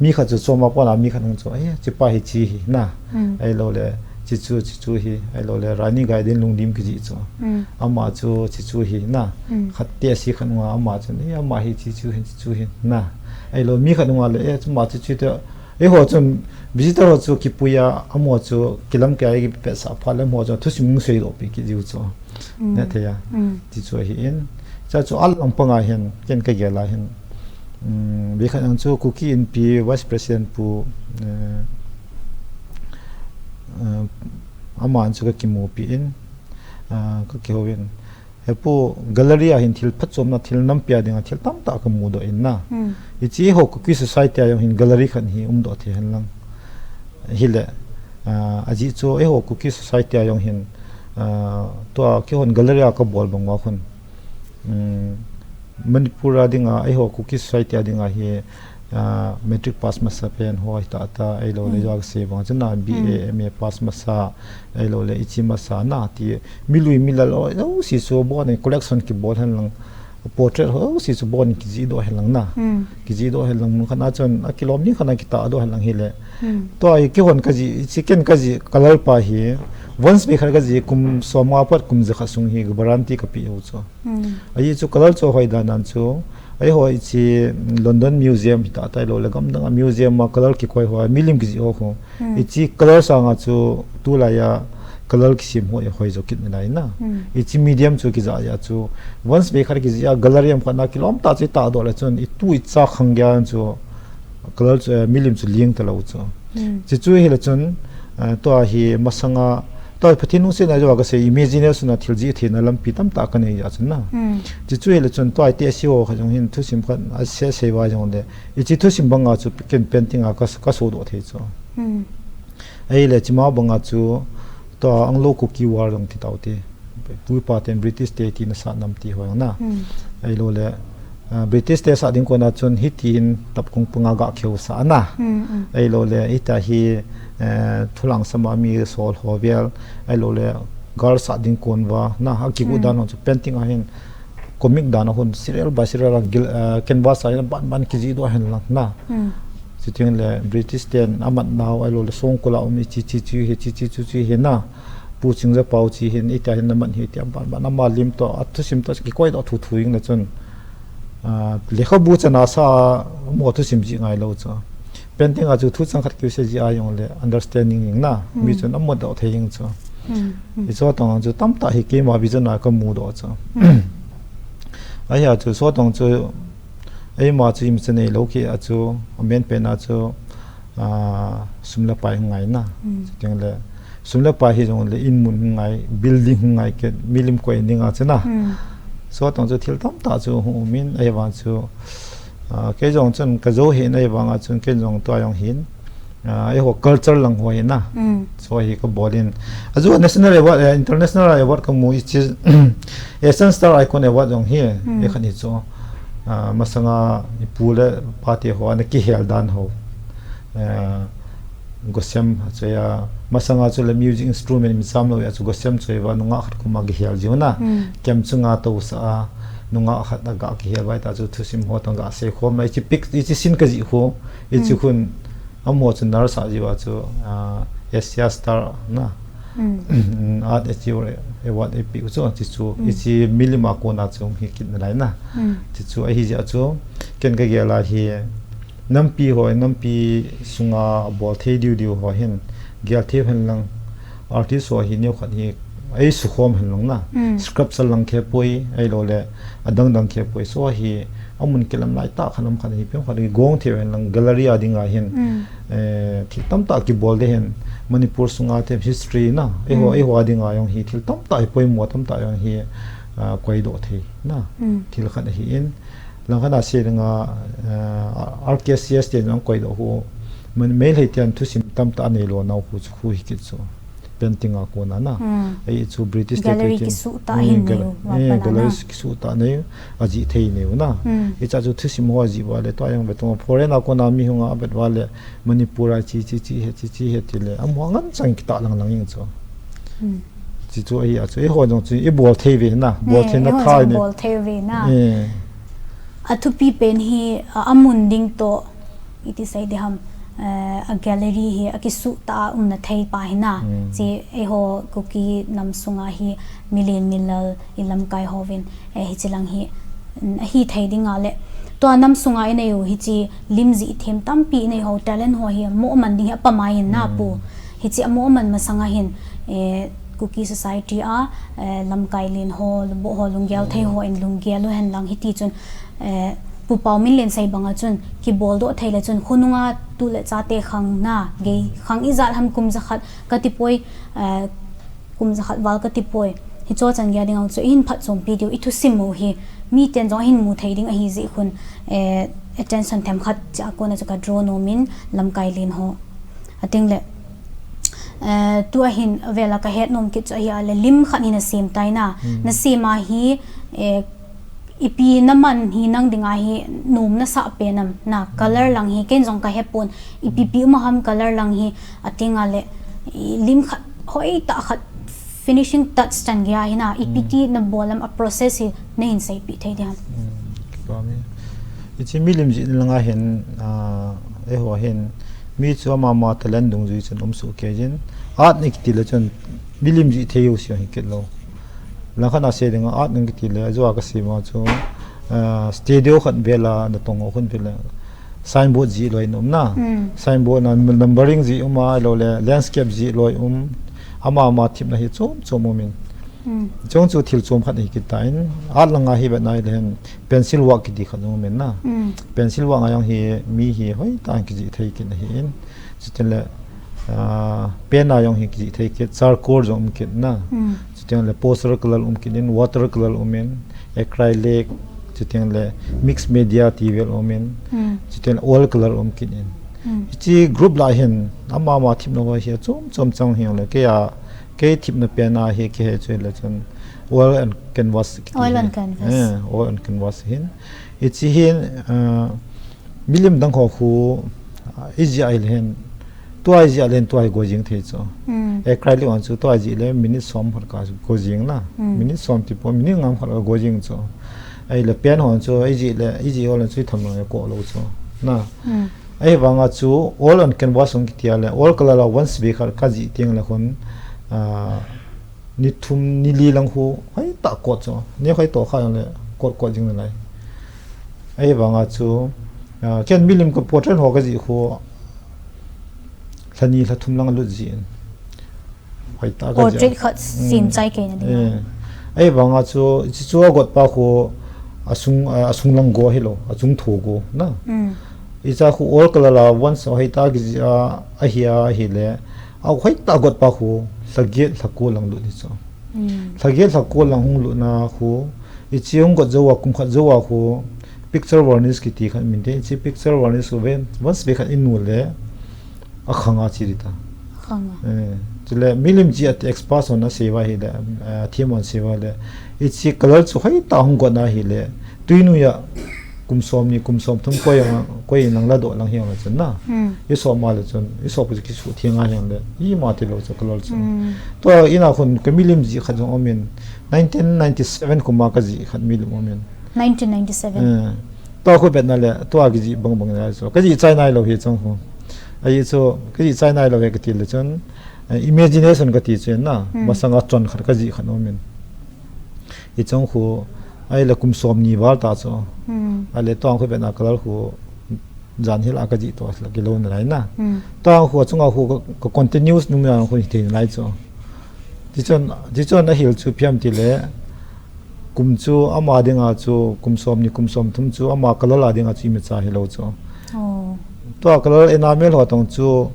mi khat chu chom a pon a mi khat hung chu, "Ai, chi pa hi chi hi na." Mm. Ahilou le, chi chu, chi chu hi, ahilou le, Rani Gaidinliu lim kijih chu. Mm. Ama chu, chi chu hi na. Mm. Khat te si khat nunga ama chu, "Eh, ama hi chi chu hi, chi chu hi na." Ahilou mi khat nunga le, "Eh, chu ma chu chi te." Eiho chun visitor ho chu kipui a, amaho chu kilam kei a kipet sah phat le amaho chu thusim hung seidoh pi kit jiu chu. Mm. Neh thei a. Mm. Ti chu ahi in. Cha chu alang panga hin, ken ka gel a hin. Mm, vei khat nung chu Kuki Inpi Vice President Pu, eh, eh, aman chu ka kimupi in, ah, ka kihou in. He pu, gallery a hin thil phatchomna, thil nampi a dinga thil tamtah ka mudoh in na. Hmm. Hiche ho Kuki society a jong hin gallery khat hi umdoh thei hen lang. Hile, ah, ajeh chu eiho Kuki society a jong hin, ah, tua keihon gallery a ka bol bang uva khun. Um, Manipur a dinga, eiho Kuki society a dinga hi, ah, matric pass masa pen ho hi tah tah, ahilou le Hmm. jong ka sei bang chun na, B A, Hmm. M A pass masa, ahilou le hiche masa na ti, milui milal ho jouse chu bon in collection kibol hen lang, portrait ho jouse chu bon in kijih doh hen lang na. Hmm. Kijih doh hen lang mun khat a chun, akilom ni khat a kitah doh hen lang hile. Hmm. Tua hi keihon ka jih, hiche ken ka jih, color pa hi, once vei khat ka jih, kum som nga pat kum jakhat sung hi, guarantee ka pe u chu. Hmm. Ajeh chu color chu ahoi dan dan chu, eiho hiche London Museum hi tah tah ahilou le gam dang a museum a color kikoi ho, milim kijih ho khu. Hmm. Hiche color sanga chu tulai a color kisem ho ahoi jo kit nalai na. Hmm. Hiche medium chu kijah jeh a chu once vei khat kijih a gallery ham khat na kilom tah chu itah doh le chun itu icha khang geiya chu color chu, eh, milim chu ling talou chu. Hmm. Hiche chu hile chun, eh, tua hi masanga Tua Pathen lungsetna joh a ka sei, imagination a thil jih theina lampi tamtah ka nei jeh a chun na. Hmm. Hiche chu hile chun tua hi te si ho kha jong hin thusim khat a sei sei uva jong le. Hiche thusim banga chu ken painting a ka, ka sodoh thei chu. Hmm. Ahile hiche ma banga chu tua Anglo Kuki War jong ti tau te. Pu pa ten British te tina sat nam ti ho jong na. Hmm. Ahilou le Ah, British te sah ding kona chun hitin tapkung panga ga kheu sah ana. Hmm, hmm. Ahilou le, hitia hi, eh, thulang sama mi sol ho vel. Ahilou le, gal sah ding kon uva. Na, akigu Hmm. dan ho chu painting a hin, comic dan a hin, serial by serial a gil, eh, canvas a hin ban ban kijih doh hen lang na. Hmm. Chuteng le, British ten amat nau, ahilou le, songkul a um hiche, hiche, hiche, hiche, hiche, hiche, hiche, hiche na. Pu Chingja Pau hiche hin, hitia hin amat hi, hitia ban ban, ama lim toh, athusim toh, kikoi doh thu thu jing le chun. Ah, lekhabu chana sa mo thusim jih ngai lou chu. Painting a chu thu chang khat kisei jih a jong le understanding jing na, mi Hmm. chun amu doh thei jing chu. Hmm, hmm. Hiche tong chu tamtah hi keima vision a ka mudoh chu. Hmm. Ahia chu, hiche tong chu, eima chu imacha neilou kei a chu, amen pen a chu, ah, sum le pai hung ngai na. Hmm. Chuteng le, sum le pai hijong le, in mun hung ngai, building hung ngai kit, milim koi ding a chu na. Hmm. Hiche tong chu thil tamtah chu hung um in, ahivang chu, ah, kei jong chun ka jou hih na ahivang a chun, kei jong tua jong hin, Ah, eiho culture lang ho hi na. Mm. So hi ka bol in. Achu national award, eh, international award ka mu ichi Asian Star Icon Award jong hi, mm, e khat ni chu. Ah, masanga ipu le pa te ho ana kihel dan ho. Eh, gosem chu ya, masanga chu le music instrument mi sam lo ya chu gosem chu va nunga khat kuma kihel jiu na. Mm. Kem chunga to sa a, nunga khat aga kihel vai ta chu thusim ho tang ga sei khom na ichi pic, ichi sin ka ji ho, ichi, mm, khun Amaho chu nurse a jiu a chu, ah, Asia Star na. Mm. Art Achiever Award eipeh u chu, chu chu, mm, ichi milim a kona chu hi kit nalai na. Mm. Chu chu ahi jeh a chu, ken ka gel a hi, nampi ho, nampi sunga bol thei diu diu ho hin, gel thei hen lang, artist ho hi neo khat hi, ei sukhom hen lang na. Mm. Sculpture lang khe poi, ei lo le, adang dang khe poi. So hi, amun kilam lai ta khan am khan hi, piang khat hi gong thei hen lang, gallery a ding a hin. Mm. Eh, thil tamtah kibol de hen, Manipur sunga te history na, eiho, mm, eiho a ding a jong hi, thil tamtah hi poimo tamtah jong hi, ah, koi doh thei na. Mm. Thil khat ahi in, lang khat a sei ding a, eh, R K C S te jong koi doh hu, man, Meitei ten thusim tamtah anei lo nau hu chu khu hi kit chu. Painting a kona na. Hmm. Ei chu British te gallery te kin, kisuh ta, hmm, hin gal-, nei u, eh, gallery na. Kisuh ta nei u, ajih thei nei u na. Hmm. Hicha chu thusim ho ajih uva le, tua jong ve tung foreign a kona mi hung a vet uva le, Manipur a chi, chi, chi he, chi, chi he ti le, amaho ngen chang kitah lang lang jeng chu. Hmm. Chi chu ahi a chu, eiho jong chu, i bol thei ve na, bol, eh, thei na eiho khai jong ni. Bol thei ve na. Eh. Athupi pen hi, a, amun ding toh, iti sei ding ham, eh, a gallery hi akisuh ta a umna thei pa hi na. Hmm. Chi eiho Kuki nam sunga hi milen milal i lamkai hovin, eh, hichi lang hi, mm, ahi thei ding a le. Tua nam sunga i nei u hichi lim jih them tampi i nei ho talent ho hi amoh man ding hi apamai in na pu. Hmm. Hichi amoh man masang a hin, eh, Kuki society a, eh, lamkai len ho, lubuh ho, lunggel thei ho in lunggel u hen lang hiti chun, eh, Pu Paominlen sei bang a chun, kibol doh thei le chun, khonung a tu le cha te khang na, gei khang ijat ham kum jakhat kati poi, eh, kum jakhat val kati poi. Hicho chan gei a ding a chu, i hin phatchompi diu, i thusim u hi, mi ten jong a hin mu thei ding ahi jeh khun, eh, attention themkhat cha a kona chu ka draw nom in lamkai len ho. Ating le, eh, tu a hin avel a ka het nom kit chu ahi a le lim khat hi na sem tai na. Hmm. Na sem a hi, eh, ipi na man hi nang ding a hi nom na sah pen am na color lang hi ken jong ka he pon ipi pi um a ham color lang hi ating a le i lim khat hoi tah khat finishing touch chan gei a hi na ipi ti na bol am a process hi na hin seipeh thei ding ham. Hmm, kipa mi. Hichi milim jih lang a hin, ah, eiho hin mi chu ama ama talent dungjui chun um soh kei jin art ni kiti le chun milim jih thei u si hi kit lo. Lang khat a sei ding a art ni kiti le, ajeh a ka sei ma chu, ah, studio khat vel a na tong u khun vel a signboard jih loi um na. Mm. Signboard na numbering jih um a, lo le landscape jih loi um. Ama ama themna hi chom chom um in. Mm. Chung chu thil chom khat hi kit ta in, art lang a hi vet na le hen pencil work kiti khat um in na. Mm. Pencil work a jong hi mi hi hoi tah in kijih thei kit na hi in. Chuteng le, ah, pen a jong hi kijih thei kit, charcoal jong um kit na. Hmm. Chuteng le poster color um kit in, water color um in, acrylic, chuteng le mixed media ti vel um in, hmm, chuteng le oil color um kit in. Hmm. Hichi group lah hin, ama ama themna ho hi chom chom chang hi le, kei a, kei themna pen a hi kei he chu le chun oil and canvas kiti hi. Oil and canvas. Eh, oil and canvas hin. Hichi hin, ah, Milim dang ho khu, ah, ijih a ahile hen, tua ijih a ahile hen tua hi go jing thei chu. Mm. Acrylic hon chu tua ijih le minute som khat ka go jing na. Mm. Minute som ti pon, minute nga khat ka go jing chu. Ahile pen hon chu ijih le, ijih ho le chu itham lang le ko lou chu. Na. Mm. Ahivanga chu oil on canvas hung kiti a le, oil color la once beh khat ka jih teng le khun, ah, ni thum, ni li lang khu, hoi tah kot chu. Ni hoi toh kha le kot kot jing nalai. Ahivanga chu, ah, ken milim ka portrait ho ka jih khu, lha ni lha thum lang lut jin. Hoi tah ka jih. Portrait khat sim chai kei na ding. Eh. Ahivanga chu, chu chu a got pa khu, asung, ah, asung lang go hilou, achung thu go, na. Mm. Icha khu oil color la once hoi tah ka jih a, ahi a, ahile, a hoi tah got pa khu, lha get, lha ko lang lut ni chu. Mm. Lha get, lha ko lang hung lut na khu, ichi hung got jou a, kum khat jou a khu, picture varnish kiti khat min te, ichi picture varnish khu ve, once beh khat i nu le, Akhanga chi dita. Khanga. Eh, chule milim chi a expert hon asei uva ahile, eh, thiem hon asei uva ahile. Hiche color chu hoitah a hung got na ahile. Tuinoi a kum som ni, kum som thum koi a, koi in lang ladoh lang hijongle chun na. Hmm. Isop ma le chun, isop chu kisutheng a hijongle. Ima tilou chu color chu. Hmm. Tua in a khun ka milim jih khat jong umin. Nineteen ninety-seven kum a kajih khat milim umin. Nineteen ninety-seven. Eh, tua khu betna le, tua kijih bangbang nai chu. Kajih chai nailou hiche khu. Ahi chu, kajih chai nailou hi kati le chun, eh, imagination kati chu na, hmm, masanga chon khat kajih khat umin. Hiche khu, ahile kum som ni val ta chu. Hmm. Ahile tua khu betna color khu, jan hila kajih to la kilou nalai na. Hmm. Tua khu, chunga khu ka, ka continuous nung na khu hithei nalai chu. Tichun, tichun ahil chu ipi ham tile, kum chu ama dinga chu, kum som ni, kum som thum chu ama color a dinga chu imacha hilou chu. Oh. Tua color enamel ho tong chu,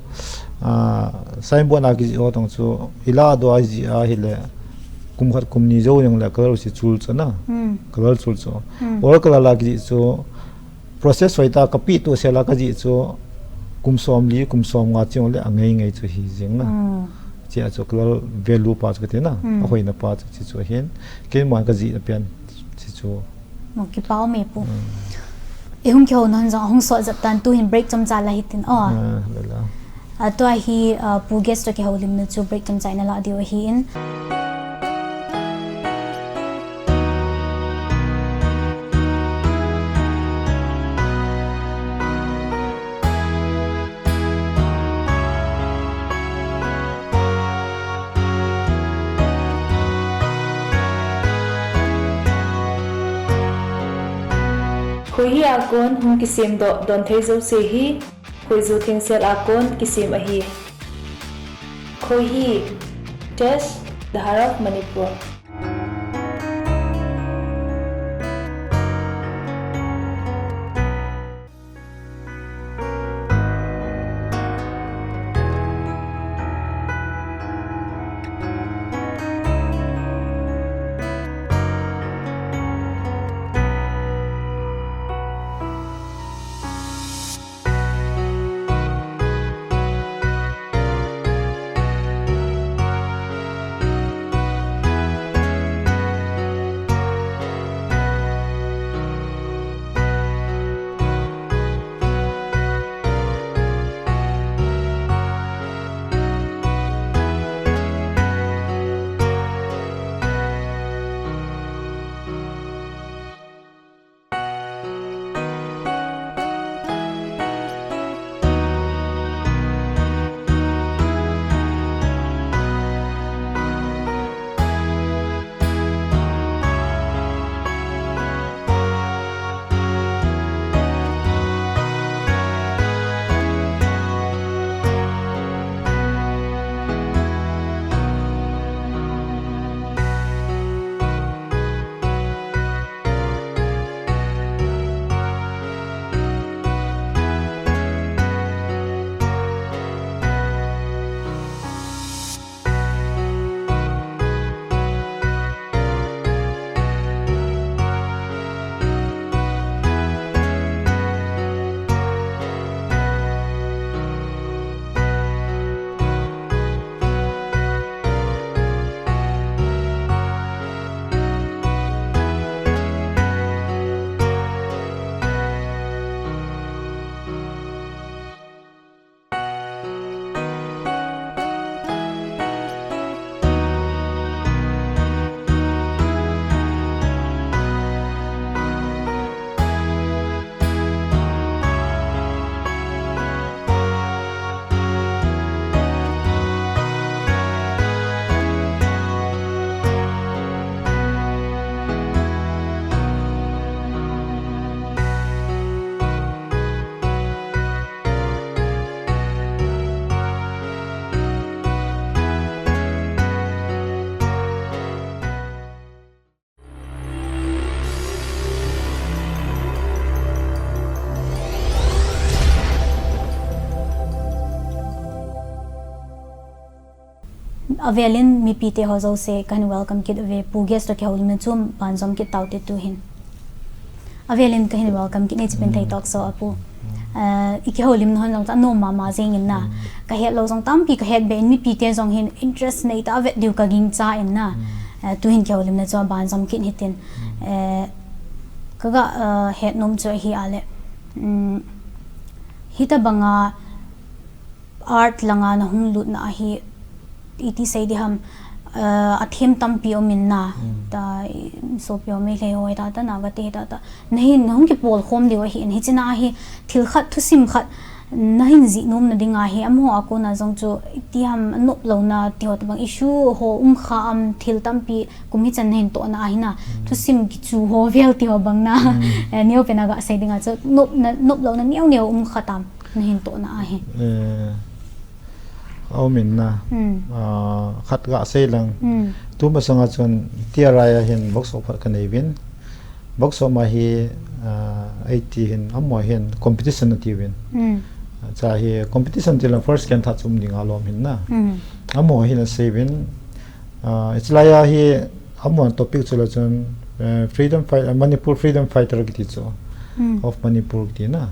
ah, signboard a kijih ho tong chu, ila doh a jih ahile, kum khat kum ni jou jongle color chu chul chu na. Hmm. Color chul chu. Hmm. Or color a kijih chu, process hoitah a kapeh to sela kajih chu kum som li, kum som nga chungle angai ngai chu hijeng na. Hmm. Chia chu color value pa chu kati na, hmm, ahoina pa chu chi chu ahin. Keiman kajih na pen chi chu. Mo kipa ume pu. Hmm. Ihung kihou nan jong ahung sot jep tan, tuhin break chomcha la hitin. Oh. Ah, la la. Ah, tua hi, ah, Pu Guest toh kihoulimna chu break chomcha in ala diu ahin. Khohi a kon hung kisemdoh don thei jouse hi, khoiju thengsel a kon kisem ahi. Khohi, Tesh, The Heart of Manipur. Avelin mipite ho jouse kahin welcome kit uve, Pu Guest toh kihoulimna chu banjom kit taute tuhin. Avelin kahin welcome kit e Hiche Pen Thei Talk Show a Pu. Eh, ikihoulimna hon jong chu anom mama jengin na. Kahet lou jong tampi kahet be in, mipi te jong hin interest nei ta vet diu ka gingcha in na. Eh, tuhin kihoulimna chu aban jom kit hitin. Eh, kaga, eh, het nom chu ahi a le. Um, hitabanga art langa nahung lutna ahi, iti sei di ham, eh, athem tampi um in na. Ta, i, sopi ho, Meitei ho hita ta, Naga te hita ta. Nahin, nahung kipol khom diu ahi in, hichea hi thil khat, thusim khat, nahin jih nomna dinga hi, amaho a kona jong chu, iti ham, nop louna, ti ho tabang issue ho um kha am, thil tampi, kum hichan nahin tohna ahi na, thusim kichu ho vel ti ho bang na, eh, neo pen a ga sei dinga chu, nopna, nop louna neo neo um kha tam, nahin tohna ahi. Eh, aum in na. Ah, khat ga sei lang. Tu masanga chun T R I a hin workshop khat ka nei uvin. Workshop ma hi, ah, iti hin, amaho hin competition ati uvin. Cha hi competition ti lang first, second, third chu um dinga lom hin na. Amaho hin asei uvin. Ah, hiche laiya hi amaho topic chu la chun, eh, freedom fight, eh, Manipur freedom fighter kiti chu. Of Manipur kiti na.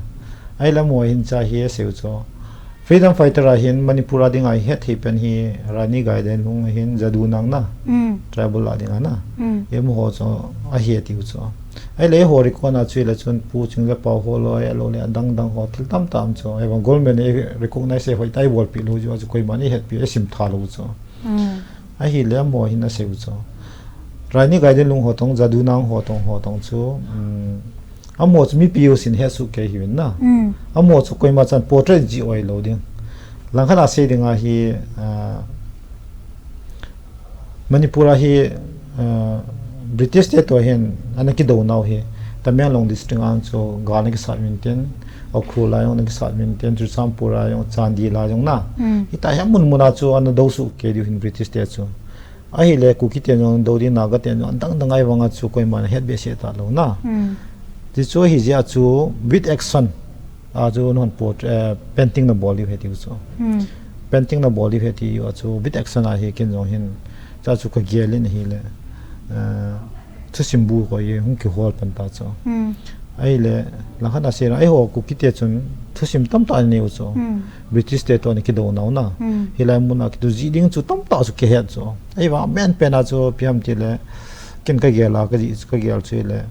Ahile amaho hin cha hi asei u chu. Freedom fighter a hin Manipur a dinga hi hetthei pen hi Rani Gaidinliu hin Jadonang na. Tribal a dinga na. Amaho chu ahi ati u chu. Ahile eiho record na chu hile chun Pu Chingjapao ho loi, alou le adang dang ho thil tamtah um chu. Eiho government in recognize, eiho itai bolpi lou chu, chu koiman eihetpi, eisim tha lou chu. Ahile amaho hin asei u chu. Rani Gaidinliu ho tong, Jadonang ho tong, ho tong chu, um, amaho chu mipi jousen hesoh kei ahiuvin na. Amaho chu koima chan portrait jih oi lou ding. Langkhat a sei dinga hi, ah, Manipur a hi, ah, British te toh hin ana kidou nau hi. Tamenglong district a chu gal ana kisat uvin tin, Ukhrul a jong ana kisat uvin tin, Churachandpur a jong, Chandel a jong na. Hita hi amun mun a chu ana dou soh kei diu hin British te chu. Ahile Kuki te jong dou ding, Naga te jong adang dang ahi vanga chu koiman ahet behseh talou na. Ti chu ahi jeh a chu with action a chu nahon pot, eh, painting nabol diu ahi tiu chu. Painting nabol diu ahi tiu a chu with action ahi, ken jong hin cha chu kagel in ahile, eh, thusim bu koi hung kihol pan ta chu. Ahile, langkhat a sei lang, eiho Kuki te chun thusim tamtah anei u chu. British te toh ana kidou nau na. Hilai mun a kitu jih ding chu tamtah chu kihet chu. Ahivang amen pen a chu ipi ham tile, ken kagel a, kajih chu kagel chu hile,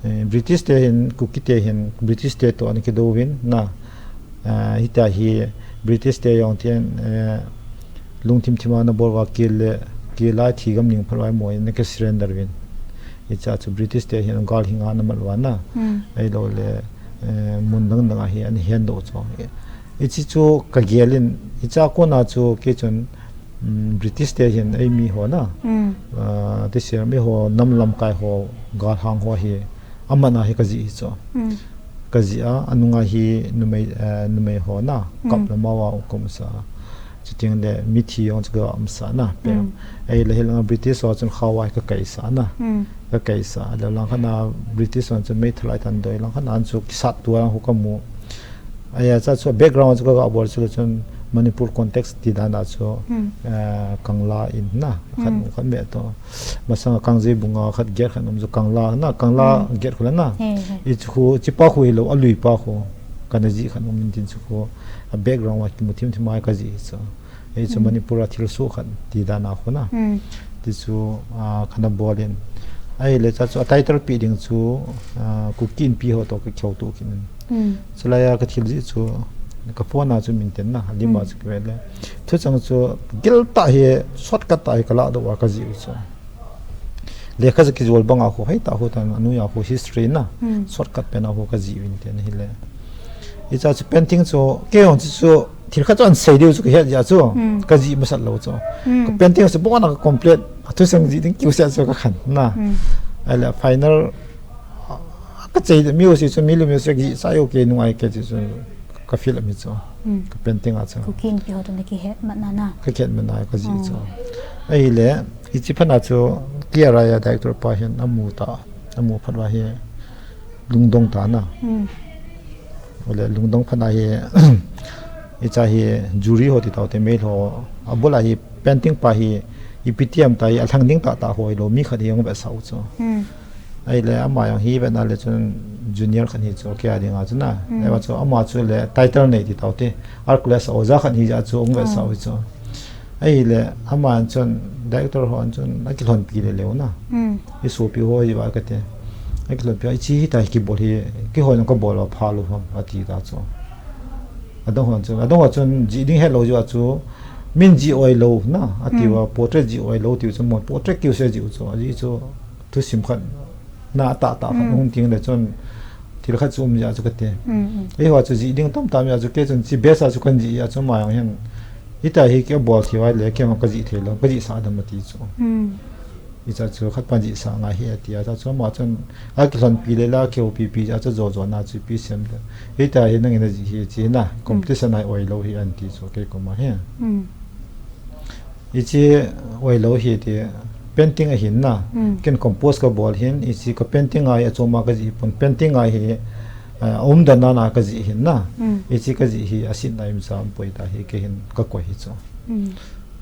eh, British te hin, Kuki te hin, British te toh ana kidou uvin na. Ah, hita hi British te jong tin, eh, lungthim thim a nabol uva kel le, kel a thigam ning phat uva amaho in ana kisurrender uvin. Hiche a chu British te hin gal hinga ana mat uva na. Ahilou le, eh, mun dang dang a hi ana hendoh chu. Hiche chu kagel in, hiche a kona chu kei chun, um, British te hin eimi ho na. Ah, ti sei, eiho nam lamkai ho, galhang ho hi aman a hi kajih hi chu. Kajih a, anunga hi numei, eh, numei ho na, kap le mao a um sa. Chuteng le mithi jong chu ka um sa na, pe. Ahile hilanga British ho chun khao a hi kakai sa na. Kakai sa. Le langkhat a British ho chun meithal a hi tan doi, langkhat a an chu kisat tua ho kamu. Ahia cha chu background chu kaga bol chu le chun Manipur context ti dan a chu, eh, Kangla in na, khat, khat me to. Masanga Kangjeibung a khat gate khat um chu Kangla na, Kangla gate khu le na. Hichu khu, hiche pa khu hilou, alui pa khu. Kana jih khat um in tin chu khu. A background a kimu thim thim a kajih chu. Hichu Manipur a thilsoh khat ti dan a khu na. Ti chu, ah, kana bol in. Ahile cha chu a title pe ding chu, ah, Kuki Inpi ho toh kakihouto kit in. Chulai a kathil jih chu, ka phone a chu min ten na, lim a chu kive le. Thuchang chu gil tah hi, shortcut tah hi kaladoh uva kajih u chu. Lekha chu kijol banga khu, hei tah khu tan, anoi a khu history na, shortcut pen a khu kajih uvin tin ahile. Hiche chu painting chu, kei jong chu, chu, thil khat chu ana sei diu chu kahet jeh a chu, kajih masat lou chu. Ka painting chu bon a ka complete, a thusim jih ding kiu se chu kakhan na. Ahile final, Ka chei mi u si chu mi lu mi u si ji sa yo ke nung ai ke ti chu ka feel mi chu. Ka painting a chu. Kuki Inpi ho toh na kihet mat na na. Ka kihet mat na ka ji chu. Ahile, hiche phat a chu T R I a director pa hin amu ta, amu phat uva hi lungdong ta na. Ahile lungdong phat a hi, hiche hi jury ho ti tau te mei ho. Abul a hi painting pa hi ipi ti ham ta hi alhang ding tah tah ho hilou mi khat hi hung vetsah u chu. Ahile ama jong hi vet na le chun junior khat hi chu kei a dinga chu na. Hmm. Ahivang chu ama chu le title nei ti tau te. Art class oja khat hi ja chu ong vet sa hi chu. Ahile ama chun director ho chun akilhonpi le leu na. Hmm. I sopi ho hi va kate. Akilhonpi, "Hichi hita hi kibol hi, keiho jong kabol a pha lou ham," ati ta chu. Adang ho chun, adang ho chun jih ding helou jeh a chu, min jih oi lou na, ati uva, portrait jih oi lou tiu chu, mo portrait kiu se jih u chu, ajeh chu, thusim khat na tah tah khat hung ting le chun, thil khat chu um jeh a chu kate. Eiho chu jih ding tam tam jeh a chu, kei chun chi best a chu kan jih a chu, ama jong hin, "Hita hi kei bol thei uva le, kei jong kajih thei lou, kajih sah dem," ati chu. Hicha chu khat pa jih sah ngai hi ati a, ta chu ama chun akilhonpi le la, kihoupi pi a chu jo jo na chu ipi sem de. Hita hi nangin najih hi chi na, competition a oi lou hi anti chu kei koma hi. Hichi oi lou hi ti painting ahin na. Ken compose kabol hin, hichi ka painting a hi achom a kajih pon, painting a hi, eh, umdan a na kajih hin na. Hichi kajih hi asetna imsa um poi, ta hi kei hin kakoi hi chu.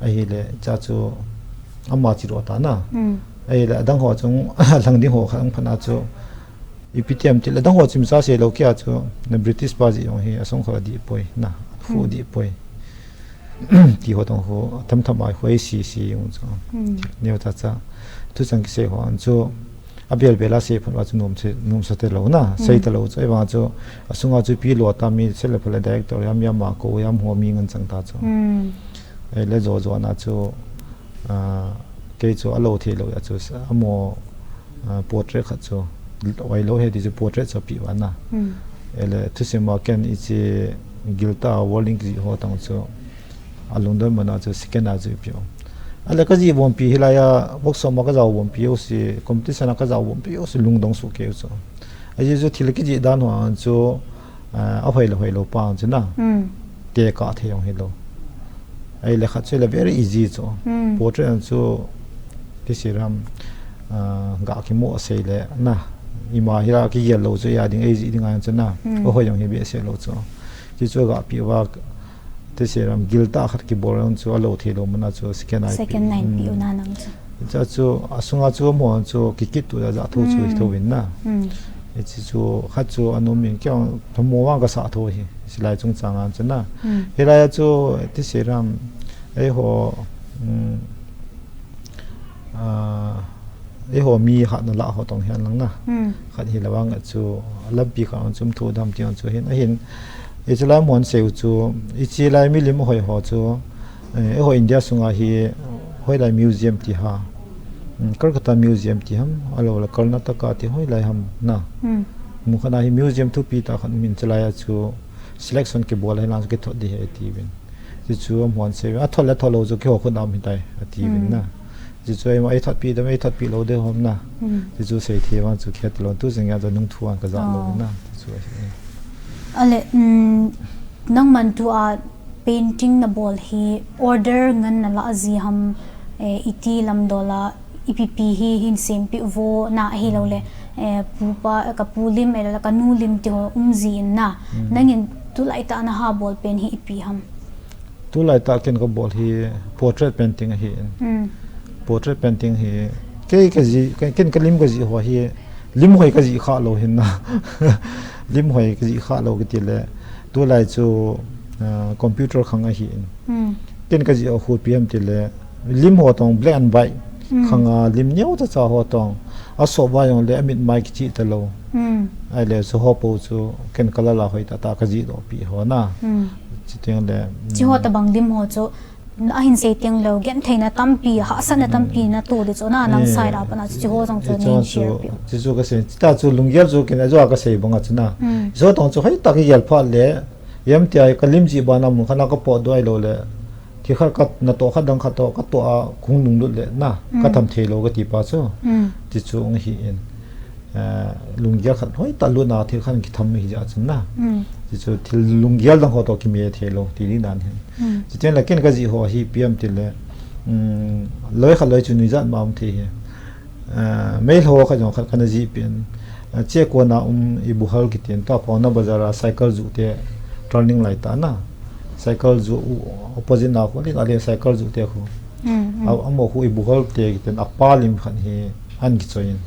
Ahile, cha chu ama chi ro ta na. Ahile, adang ho chung, lhang ding ho khat ang phat na chu. Ipi ti ham tile, adang ho chimcha sei lou kei a chu, na British pa jih jong hi, asong kho dih poi, na, hu dih poi. Ti ho tong ho, tham tham ai ho, si si jong chu. Neo ta cha, thuchang kisei ho ang chu, abel bel a sei phat uva chu nom se, nom sa te lou na, sei ta lou chu, ahivang chu, asunga chu ipi lo ta mi, sei le pha le director, jam jam a ko, jam ho mi ngan chang ta chu. Ahile jo jo na chu, ah, kei chu alou thei lou a chu, amo, ah, portrait khat chu, oi lou hi ti chu portrait chu api uva na. Ahile thusim a ken hichi Gilta Worlding kijih ho tong chu, alungdon man a chu second a chu ipi u. Ahile kajih bompi hilai a, workshop a kajao bompi u si, competition a kajao bompi u si, lungdong soh kei u chu. Ajeh chu thil kijih dan ho ang chu, ah, ahoi le hoi lou pa ang chu na. Tekah thei jong hilou. Ahile khat chu le very easy chu. Portrait ang chu, ti sei ram, ah, ga kimu a sei le na. Ima hila kigel lou chu, a ding, easy ding ang chu na. Ahoi jong hi behseh lou chu. Ti chu ga pi uva, ti sei ram Gilta khat kibol ang chu, alou thei lou man a chu, second a ipi. Second a ipi u na nang chu. Cha chu, asunga chu, amo chu, kikit tu ja ja tho chu, hi tho vin na. Hichi chu, khat chu, anom in kei ang, thamo vang kasa tho hi, silai chungchang ang chu na. Hilai a chu, ti sei ram, eiho, um, ah, eiho mi hatna lah ho tong hihen lang na. Khat hi la vang a chu, lampi khat ang chum thu dam ti ang chu hin, ahin, hichi lai mun sei u chu, hichi lai milim hoi ho chu, Eh, eiho India sunga hi, hoilai museum ti ham, mm, Calcutta Museum ti ham, alou le Karnataka ti hoilai ham na. Mun khat a hi museum thupi tah khat um in, chulai a chu selection kibol a hilang kithot ding ahi ati uvin. Ti chu amun sei, athot le thot lou chu keiho khut a um ahitai ati uvin na. Ti chu eima eithot pi dem, eithot pi lou dem ham na. Ti chu seithei vang chu kihet lou, tu jing a chu nung thu ang kaja lou na. Ti chu ahi. Ale, mm, nangman tua painting nabol hi order ngan nalah ji ham, eh, iti lamdol a, ipi pi hi hin sempeh uvo na ahilou le, eh, pu pa, ka pu lim, eh, ka nu lim ti ho um ji in na. Nangin tulai tah naha bol pen hi ipi ham? Tulai tah ken kabol hi portrait painting ahi in. Portrait painting hi kei kaji, ken kalim kaji ho hi, lim hoi kaji kha lou hin na. Lim hoi kaji kha lou kiti le, tulai chu, ah, computer khang ahi in. Ken kaji ho khu pi ham ti le, lim ho tong black and white khang a, lim neo cha cha ho tong. Asop va jong le amit mai kichi ta lou. Ahile chu ho po chu ken colour la hoi tah tah kaji doh pi ho na. Chuteng le, chi ho tabang lim ho chu, ahin sei teng lou, gentheina tampi, hahsatna tampi natoh ding chu na, nang side a pat a chu, chi ho jong chu, eh, nei share pi. Chu chu kasei, chita chu lunggel chu ken ajo kasei bang a chu na. Chu tong chu hoi tah kigel phat le, yam tia kalim ji bana mun khat a kapot doh lou le, thil khat ka natoh khat dang khat toh katoh a kahung lunglut le na, katham thei lou kati pa chu. Ti chu ong hi in. Eh, lunggel khat hoi tah lutna thil khat kitham hi ja chun na. Ti chu thil lunggel dang ho toh kime thei lou ti ding dan hin. Chuteng le ken kaji ho hi ipi ham ti le, mm, loi khat loi chu nuijat ma um thei hi. Eh, meilhou khat jong khat kana ji pen. Eh, che kona um Ibuhal kiti in, tua Paona Bazar a cycle ju te turning lai tah na. Cycle ju u-, opposite na khu, ale cycle ju te khu. A, amo khu Ibuhal te kiti in, apa lim khat hi an kichoi in.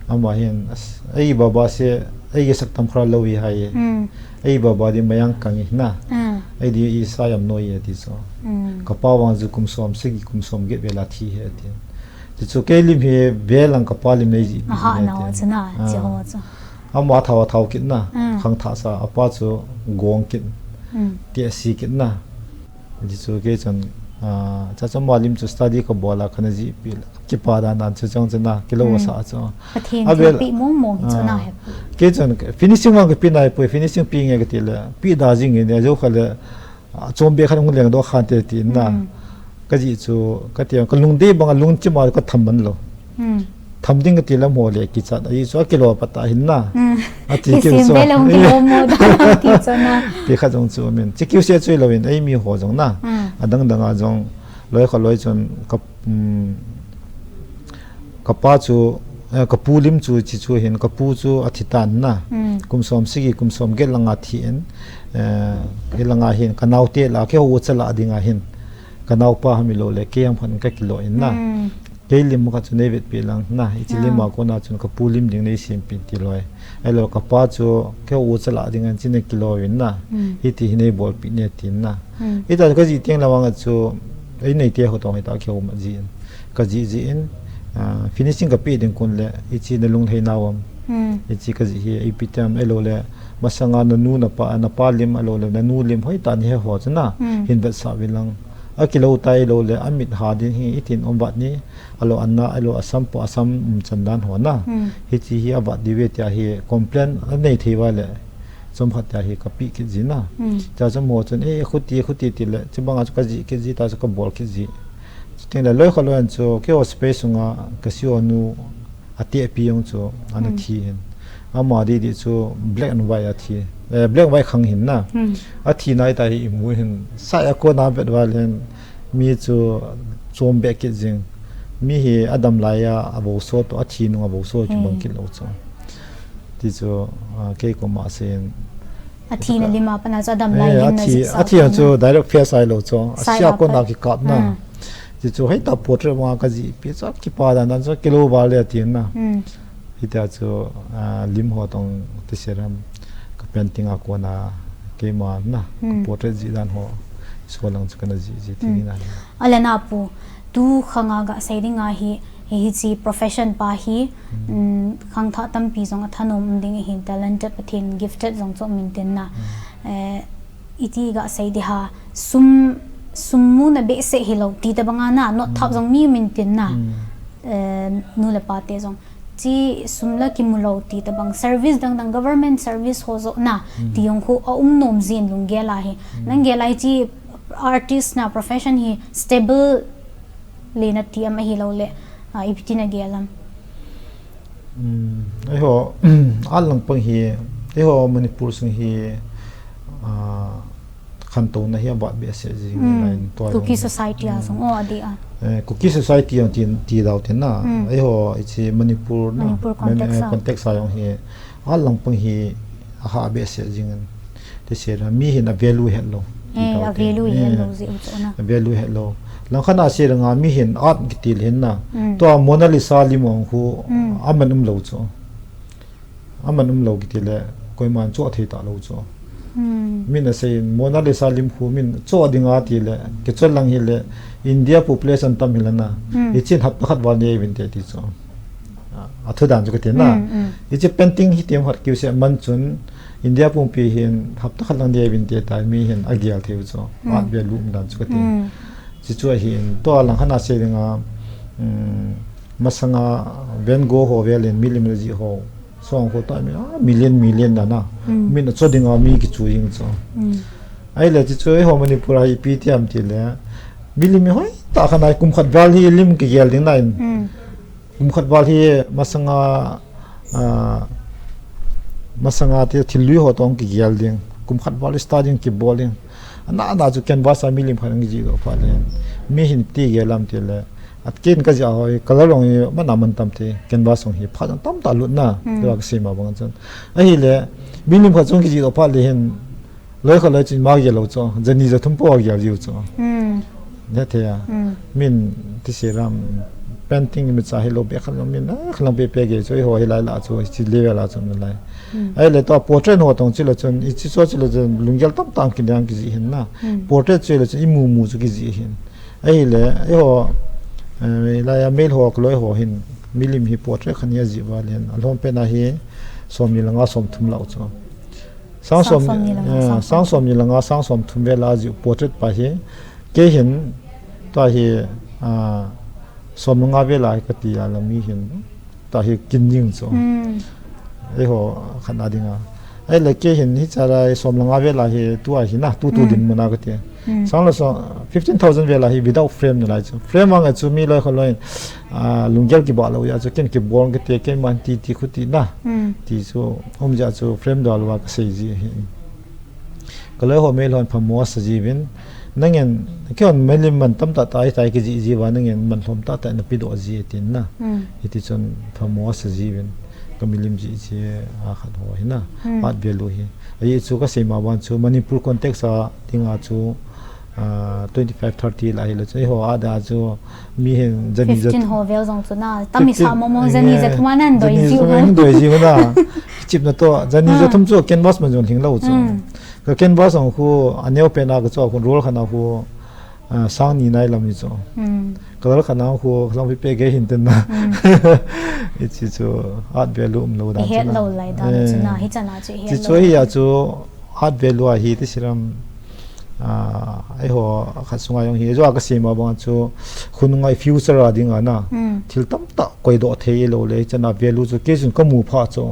Ama hin, "As, ei baba se, ei ke sak tam khra lo hi hai. Hmm. Ei baba di mayang kang hi na. Hmm. Ei di i sa yam noi e," ti chu. Hmm. Ka pa vang chu kum som sagi, kum som get vela thi e ti. Ti chu kei lim hi velang ka pa lim nei ji. Aha, na ti. Chu na, ah, chi ho chu. Ama thau thau kit na, hmm, khang tha sa, apa chu gong kit. Hmm. Ti a si kit na. Ti chu kei chun, ah, cha cha ma lim chu study ka bol a, kana ji pi la. Kipa dan dan chu chang chu na, kilo, hmm, sa chu. Pathen a bel thilpi mong mong hi chu na, ah, he. Kei chun finishing vang ka pi nai poi, finishing pi nge ka ti le, pi da jing nge ne, jo kha le, ah, chom be khan hung leng do khan te ti na. Hmm. Ka ji chu, ka ti, ka lungdei bang a lungchim a ka tham man lo. Hmm. Tham ding ka ti lam ho le kichat, ahi chu a kilo pat a hin na. Hmm. A ti ki kisem chu. Be lam kilo mo da ti chu na. Ti kha jong chu min. Chi kiu se chu lo in, ei mi ho jong na. Hmm. A dang dang a jong loi kha loi chun ka, um, ka pa chu, eh, ka pu lim chu chi chu hin, ka pu chu a thi tan na. Hmm. Kum som sagi, kum som get langa thi in, eh, hi langa hin, ka nau te la, kei ho u cha la ding a hin. Ka nau pa ham i lo le, kei ham khan ka kilo in na. Hmm. Kei lim kha chu nei vet pi lang na, i chi lim a, ah, kona chun ka pu lim ding nei sim pi ti loi. Ai lo ka pa chu, kei ho u cha la ding a hin chi nei kilo in na. Hmm. Hiti hi nei bol pi ne tin na. Hmm. Hita ka ji teng la vang a chu, ei nei te ho tong hita kei ho ma ji in. Ka ji ji in, ah, finishing ka pi ding kun le, i chi na lung hei na wam. Hmm. I chi ka ji hi, i pi tem, ai lo le, masanga na nu na pa, na pa lim, ai lo le, na nu lim hoi ta ni he ho chu na. Hmm. Hin vet sa vi lang. A kilo ta ai lo le, a mit ha din hi, i tin om vat ni, a lo an na, ai lo a sam po, a sam um chan dan ho na. Hmm. Hi chi hi a vat di ve tia hi, complain a nei thei va le. Chom khat tia hi ka pi kit ji na. Hmm. Cha chom ho chun, "Eh, khuti, khuti," ti le, chi bang a chu ka ji kit ji, ta chu ka bol kit ji. Chuteng le loi kha loi an chu, kei ho space sunga, ka si ho nu, a te pi jong chu, ana, hmm, thi hin. Ama di di chu, black and white a thi. Eh, black and white khang hin na. Hmm. A thi nai ta hi i mu hin, sa a kona vet va le hin, mi chu chom be kit jing. Mi hi a dam lai a, a vo so to, a thi nung a vo so chu, hmm, bang kit lo chu. Ti chu, ah, kei koma sen. A thi na lim a pat na chu a dam lai, eh, hin na ji sa a thi chu direct face ai lo chu. A sa a kona kikap na. Hmm. Ti chu hei ta portrait ma ka ji pi chu kipa dan dan chu kilo ba le ti na. Hmm. Hita chu, ah, lim ho tong ti seram ka painting a kona keima na. Hmm. Ka portrait ji dan ho. So lang chu kana ji ji ti, hmm, na. Ale na pu, tu khang a ga sei ding a hi, hi, hi chi profession pa hi, hmm, um, khangthah tampi jong a thanom um ding ahin, talented, Pathen gifted jong chu um in tin na. Hmm. Eh, iti ga sei di ha, sum, sum mu na behseh hi lo, ti ta bang a na, not thap, hmm, jong mi um in tin na. Hmm. Eh, nu le pa te jong. Chi sum la kimu lo ti ta bang, service dang dang, government service ho jo na, hmm, ti jong khu a um nom jin lunggel a hi. Hmm. Nang gel a hi chi artist na profession hi stable le na ti am ahi lo le, ah, ipi ti na gel am? Hmm, eiho, a lang pang hi, eiho Manipur sung hi, ah, khantouna hi a vat behseh jing, hmm, in line tua Kuki jong society a, hmm, jong, oh, a di a. Eh, Kuki society jong ti, ti dau tin na. Hmm. Eiho, i chi Manipur na. Manipur me-, me-, context a, context a jong hi, a lang pang hi, a ha behseh jing in. Ti se na, mi hin a value het lo. Eh, a value het lo, eh, ji u chu na. A value het lo. Lang khat a se nga mi hin art kiti le hin na. Hmm. Tua Mona Lisa lim ong khu, hmm, a man um lo chu. A man um lo kiti le, koiman choh thei ta lo chu. Hmm. Min a sei, Mona Lisa lim khu min choh ding a ti le, kichol lang hi le, India population tam hi le na. Hmm. I chin hapta khat val nei vin te ti chu. A, a thu dan chu ka ti na. Hmm, hmm. I chi painting hi ti khat kiu se man chun, India pumpi hin hapta khat lang nei vin te ta mi hin a gel thei chu. Hmm. Art value um dan chu ka ti. Hmm. Chi chu a hin, tua lang khat a se ding a, um, masanga Van Gogh ho vel in milim le ji ho. Song ho ta mi, ah, million, million dan a. Hmm. Min a cho ding a mi kichu jing chu. Hmm. Ai le ti chu eiho Manipur a ipi ti am ti le. Milim mi hoi ta khan ai kum khat val hi lim kigel ding na in. Hmm. Kum khat val hi masanga, ah, masanga ti thil lui ho tong kigel ding. Kum khat val hi studying kibol ding. Ana, ana chu canvas a milim khat ang ji do pha le. Mi hin ti gel am ti le. At ken ka jia hoi, color long hi, man a man tam te, canvas long hi, pha tam ta lut na, hmm, te wa ka sima bang chun. Ahi le, milim khat chung kiji do pha le hin, loi khat loi chin ma gel lo chu, jani ja thum po gel jiu chu. Hmm. Ne te a. Hmm. Min, ti se ram, Painting mi cha hi lo be khan lo min a khan lo be pe ge chu eiho hi lai la chu chi level a chu mi lai. Ai le to portrait ho tong chi le chun i chi cho chi le chun lunggel tam tam ki dang ki ji hin na. Portrait chi le chun i mu mu chu ki ji hin. Ai le eiho lai a mel ho kloi ho hin milim hi portrait khan ya ji va len a lhom pe na hi som ni langa som thum lau chu. Sang som ni langa sang som thum ve la ji portrait pa hi. Kei hin, tua hi, som nga vela hi kati a la mi hin, tua hi kin ning chu. Eiho khat na dinga. Ai le kei hin hi cha lai som nga vela hi tua hi na, tu tu din muna kati. Sang la so fifteen thousand vela hi without frame na lai chu. Frame ang chu mi loi kho loi, lunggel ki ba lo ya chu ken ki bol kati, ken man ti ti khuti na. Ti chu, um ja chu frame do lo ka sei ji hi. Ka loi ho mel hon phamo sa jiuvin, nangin, kei hon milim man tam ta ta, tai ki ji ji va, nangin man lhom ta ta na pi do ji tin na. Hiti chun phamo sa jiuvin, ka milim ji ji a khat ho hi na. Art value hi. Ai chu ka sei ma ban chu, Manipur context a dinga chu, twenty five thirty la hi la chu, eiho a da chu, mi hin jani ja fifteen ho vel jong chu na, tami sa mo mo jani ja thuma nan doi ji ho. Doi ji ho na. Chip na to, jani ja thum chu canvas man jong hing lo chu. Ka canvas ang khu, a neo pe na ka chu, khu roll khan a khu, sang ni nai lam ni chu. Ka lal khan a khu, lang pi pe ge hin ten na. I chi chu, art value um lo dan chu na. Hi chan a chu, hi a chu, art value a hi ti siram, eiho khat sunga jong hi, jo a ka sei ma bang chu, khun ngai future a dinga na, thil tam ta koi do thei lo le, chana value chu kei chun ka mu pha chu.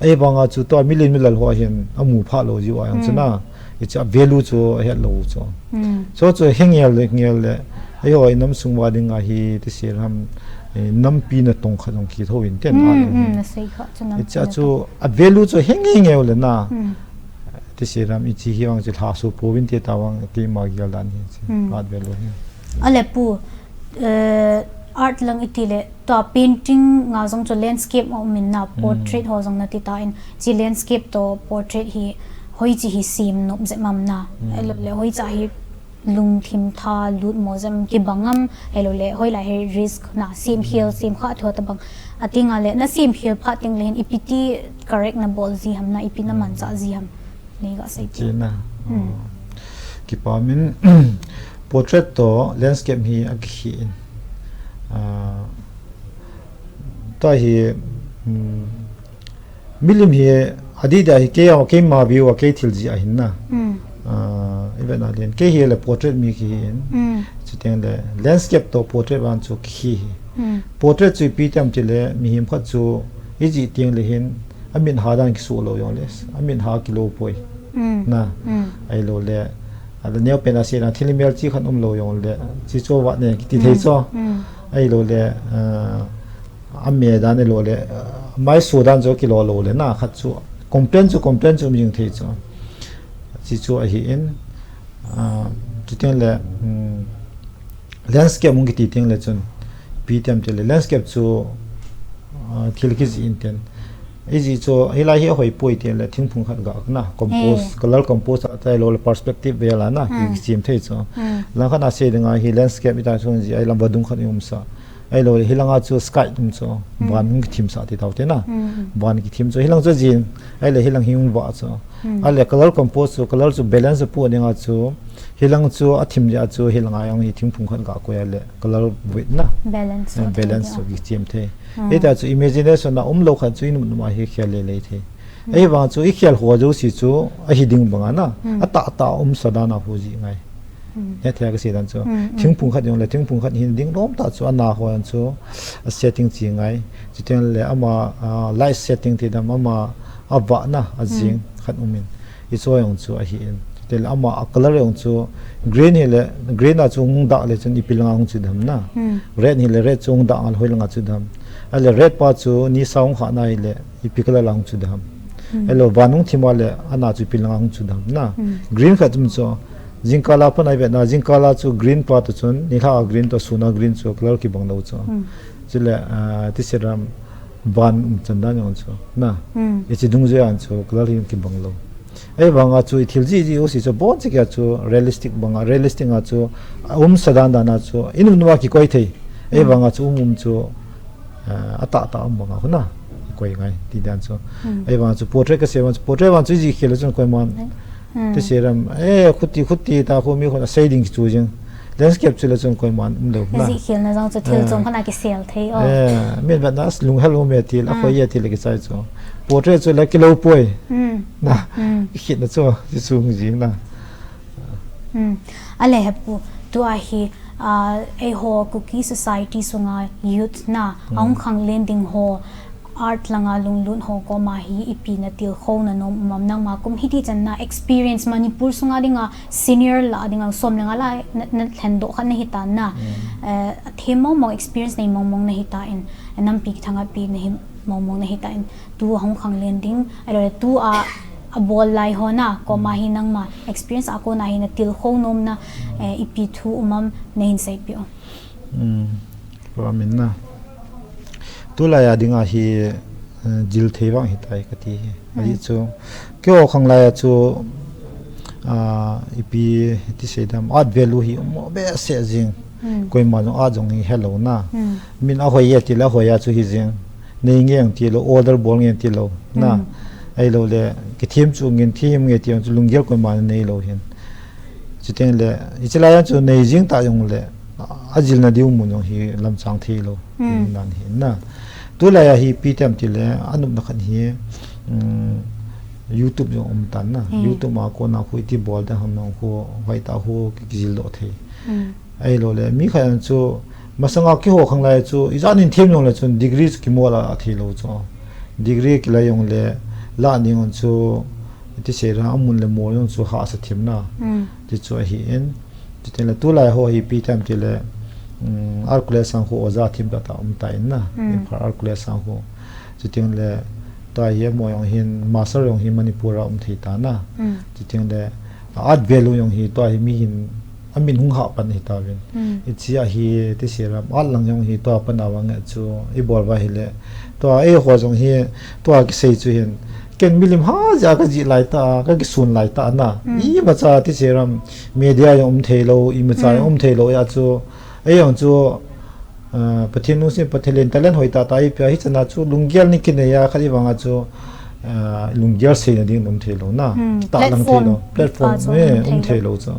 Ei banga chu to milim milal ho hin a mu pha lo ji wa jong chu na, i cha value chu a het lo chu. Chu chu hengel le, ngel le, eiho i nam sung wa dinga hi ti siram, nampi na tong khat jong ki tho in ten a lo. I cha chu a value chu hengel ngel le na. Ti siram i chi hi vang chi lha su po vin ti ta vang ti ma gel dan hi chi. Art value hi. A le pu, art lang i ti le, to painting nga jong chu landscape a um in na, portrait ho jong na ti ta in, chi landscape to portrait hi, hoi chi hi sim nop je mam na. A lo le hoi cha hi lungthim tha lut mo jam ki bang am, hello le, hoi lai hi risk na, sim hial, sim kha thua ta bang. A ti nga le, na sim hial pha ting le hin, i pi ti correct na bol ji ham na, i pi na man cha ji ham. Nei ga sei ti. Ti na. Ki pa min, portrait to landscape hi a ki hi in. Ta hi, milim hi, a di da hi kei a, kei ma view a kei thil ji a hin na. I vet na len, kei hi le portrait mi ki hi in. Chu teng le, landscape to portrait van chu ki hi hi. Portrait chu i pi tem ti le, mi him khat chu, i ji teng le hin, a min ha dan ki su lo jong le, a min ha ki lo poi. Na, ai lo le, a le neo pe na se na, thil mel chi khan um lo jong le, chi cho va ne, ki ti thei cho. Ai lo le, a me dan lo le, mai su dan jo ki lo lo le na khat chu complain chu complain chu um jing thei chu. Chi chu a hi in, chu teng le, landscape mong ki ti teng le chun, pi tem ti le, landscape chu, thil ki ji in ten. I ji chu, hi lai hi a hoi poi ti le, thingphung khat ga na, compose, color compose a tai lo le, perspective ve la na, ki, ki chim thei chu. Lang khat na se dinga hi landscape i ta chung ji, ai lam vadung khat i um sa. Ai lo, hi langa chu sky um chu, van hung kithim sa ti tau te na. Van kithim chu, hi lang chu jin, ai le hi lang hi um va chu. A le color compose chu, color chu balance pu dinga chu, hi lang chu a thim ja chu, hi langa jong hi thingphung khat ga koi a le, color with na. Balance chu ki chim thei. Hi ta chu imagination na um lo khat chu i num num a hi khel le le thei. Ei vang chu i khel ho jo si chu, a hi ding bang a na, a ta ta um sa dan a hu ji ngai. He thei ka si dan chu. Thingphung khat jong le, thingphung khat hin ding lom ta chu, a na ho jong chu, a setting chi ngai. Chu teng le ama, light setting ti dam ama, a va na, a jing khat um in. I chu jong chu a hi in. Chu teng le ama a color jong chu, green hi le, green a chu hung dak le chun i pi langa hung chu dam na. Red hi le, red chu hung dak a le hoi langa chu dam. A le red pa chu ni sa hung kha na hi le, i pi color lang chu dam. Hello, van hung thim a le, a na chu pi langa hung chu dam na. Green khat um chu, jingkal a pan ai ve na, jingkal a chu green pa to chun, ni lha a green to, sun a green chu, color ki bang lo chu. Chu le, ti siram, van um chan dan jong chu, na. I chi dung jui an chu, color hi ki bang lo. Ei vang a chu, i thil ji ji u si chu, bon chi kia chu, realistic bang a, realistic a chu, a um sa dan dan a chu, i num num a ki koi thei. Ei vanga chu um um chu, eh, atah tah um vanga huna. Koi ngai, ti dan chu. Ei vanga chu portrait kasei vang chu, portrait vang chu iji khel chun koiman. Ti sei ram, eh, khuti, khuti ta khu mi khun asei ding chu jing. Landscape chu le chun koiman um lou na. Iji khel na jong chu thil chom khana kisel thei o. Eh, min vet na as lung hel um e til, a khoi e til kichai chu. Portrait chu le kilou poi. Na, khit na chu, ti chu jing na. Hmm. Ale hepu, tua hi, ah, eiho Kuki society sunga youth na, ahung khanglen ding ho, art langa lunglut ho koma hi ipi na tilkhou na nom um am nangma kum hiti chan na experience Manipur sunga dinga senior la dinga som lenga la na, na lhen doh khat na hita na, eh, them mong mong experience nei mong mong na hita in, nampi kithang a pi na hi mong mong na hita in, tu ahung khanglen ding, ahilou le tu a, abol lai ho na, koma hi nangma experience a kona hi na tilkhou nom na, eh, ipi thu um am na hin seipeh o. Hmm. Tua min na. Tulai a dinga hi, eh, jil thei vang hitai kati hi. Ahi chu. Keiho khanglai a chu, ah, ipi ti sei dam, art value hi um behseh jing. Koima jong art jong hi helou na. Min ahoi e ti le ahoi a chu hi jing. Nei nge ang ti lou, order bol nge ang ti lou. Na. Ahilou le, kithem chu ngen them nge ti ang chu lunggel koima nei lou hin. Chuteng le, hiche lai a chu nei jing ta jong le, ajilna diu mun jong hi lamchang thei lou. Nan hi na. Tulai a hi ipi ti am ti le, anopna khat hi, um, YouTube jong um tan na. YouTube a kona khu iti bol ding ham nang khu, vai ta khu kijil doh thei. Ahilou le, mi khat in chu, masanga keiho khanglai chu, ijat in them jong le chun degree chu kimol a thei lou chu. Degree kilai jong le, la ding un chu, ti sei ra, amun le mol jong chu hahsa them na. Ti chu ahi in. Chuteng le tulai ho hi ipi ti am ti le, um, Art College sang khu oja them tah tah um ta in na. Imphal Art College sang khu. Chuteng le, tua hi amaho jong hin, master jong hi Manipur a um thei ta na. Chuteng le, art value jong hi, tua hi mi hin, amin hung hah pan hi tauvin. Hiche a hi, ti sei ram, art lang jong hi, tua pan a vang e chu, ibol uva hile. Tua eiho jong hi, tua kisei chu hin, ken milim ha jeh a kajih lai ta, kakisun lai ta na. Imacha ti sei ram, media jong um thei lou, imacha jong um thei lou, hijeh a chu, ei jong chu, ah, Pathen lungset, Pathen in talent hoi tah tah eipeh a, hichan a chu lunggel nei kinei a, khat i vang a chu, ah, lunggel seina ding um thei lou na. Kitah lang thei lou. Platform, platform, eh, um thei lou chu.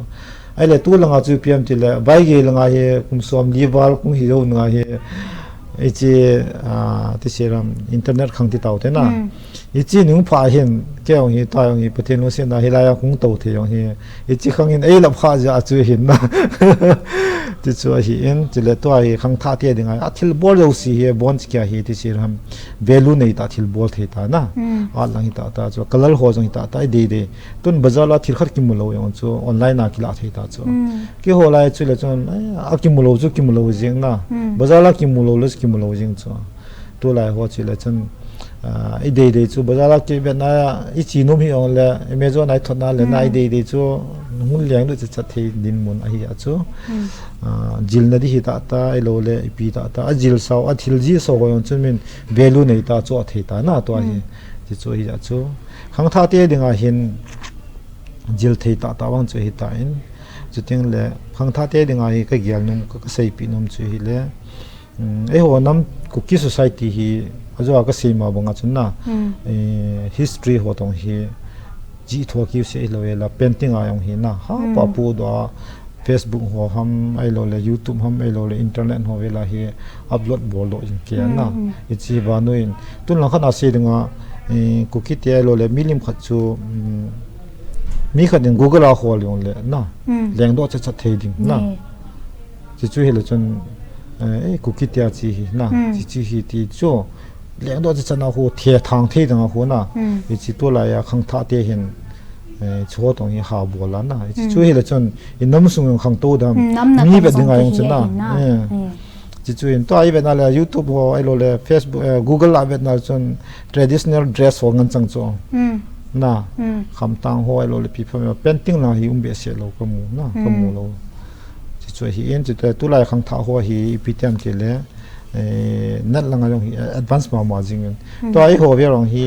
Ahile tu lang a chu ipi am ti le, Vaiphei lang a hi, kum som li val kum hi jou nung a hi, hiche, ah, ti sei ram, internet khang ti tau te na. Hiche nung pha hin, kei jong hi, tua jong hi, Pathen lungset na hilai a kung tou thei jong hi, hiche khang hin, ei lap kha jeh a chu hin na. Ti chu ahi in, chule tua hi khangthah te dinga, athil bol jouse hi, bon chi kia hi, ti sei ram, value nei ta, thil bol thei ta na. Art lang hi tah tah chu, colour ho jong hi tah tah, i dei dei. Tun bazar la thil khat kimu lou jong chu, online a kila thei ta chu. Keiho lai chu le chun, eh, akimu lou chu, kimu lou jing na. Bazar la kimu lou le chu, kimu lou jing chu. Tulai ho chu le chun, ah, i dei dei chu, bazar a kivet na, i chi nom hi jong le, Amazon a i thot na le na, i dei dei chu, hung leng lut chat chat thei dinmun ahi a chu. Ah, jilna di hi tah tah, ahilou le, ipi tah tah, ajil sau, athil jih sau ho jong chun min value nei ta chu athei ta na tua hi. Ti chu ahi a chu. Khangthah te dinga hin jil thei tah tah vang chu ahi ta in. Chuteng le, khangthah te dinga hi kagel nom, ka, kaseipeh nom chu hile, Um, eiho nam Kuki society hi, ajeh a kasei ma bang a chun na, eh, history ho tong hi, jih tho kiu se hilou e la, painting a jong hi na, ha, pa pu do a, Facebook ho ham, ahilou le, YouTube ham, ahilou le, internet ho vela hi, upload bol doh jing kei na. Hiche vang in, tun lang khat a sei dinga, eh, Kuki te ahilou le, milim khat chu, um, mi khat in Google a hol jong le na, leng doh chat chat thei ding na. Ti chu hile chun, eh, Kuki tia chi hi na, chi chi hi ti chu, leng doh chi chan a khu, thethang thei ding a khu na. Ti chu tulai a khangthah te hin, eh, chu ho tong hi ha bol a na. Ti chu hile chun, i nam sung jong khangtou dam, mi vet ding a jong chu na. Ti chu hin, tua i vet na le YouTube ho, ahilou le Facebook, eh, Google a vet na chun traditional dress ho ngen chang chu. Na, khamtang ho, ahilou le pi pha me, painting lang hi um behseh lou kamu na, kamu lou. Ti chu ahi in, ti chu tulai khangthah ho hi ipi ti am ti le, Eh, net lang a jong hi, eh, advance mama jing in. Hmm. Tua eiho vei jong hi,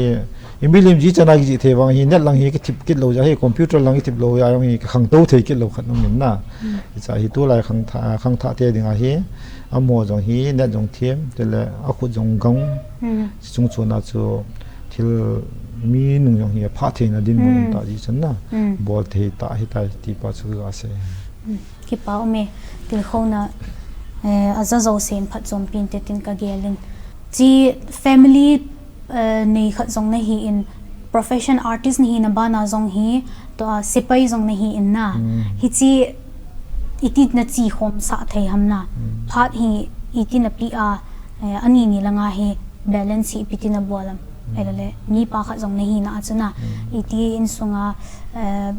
i milim ji chana kijih thei vang hi, net lang hi kithip kit lou jeh hi, computer lang kithip lou jeh jong hi, kikhangtou thei kit lou khat um in na. Hmm. Hiche hi tulai khangthah, khangthah te ding a hi, amaho jong hi, net jong thim, tile akhut jong gang, Hmm. chung chuna chu thil mi nung jong hi, phah theina dinmun Hmm. ta ji chun na. Hmm. Bol thei ta hi ta ti pa chu ga sei. Hmm. Kipa um e, tilkhouna, eh, aja jousen phatchompi in tin kagel in. Chi family, eh, nei khat jong nahi in, profession artist nahi na bana jong hi, tua sepai jong nahi in na. Hmm. Hichi iti nachi khom sah thei ham na. Hmm. Phat hi iti napi a, eh, ani ni langa hi balance hi ipi ti nabol am. Hmm. Ahilou le, mipa khat jong nahi na a chu na. Hmm. Iti insunga, eh,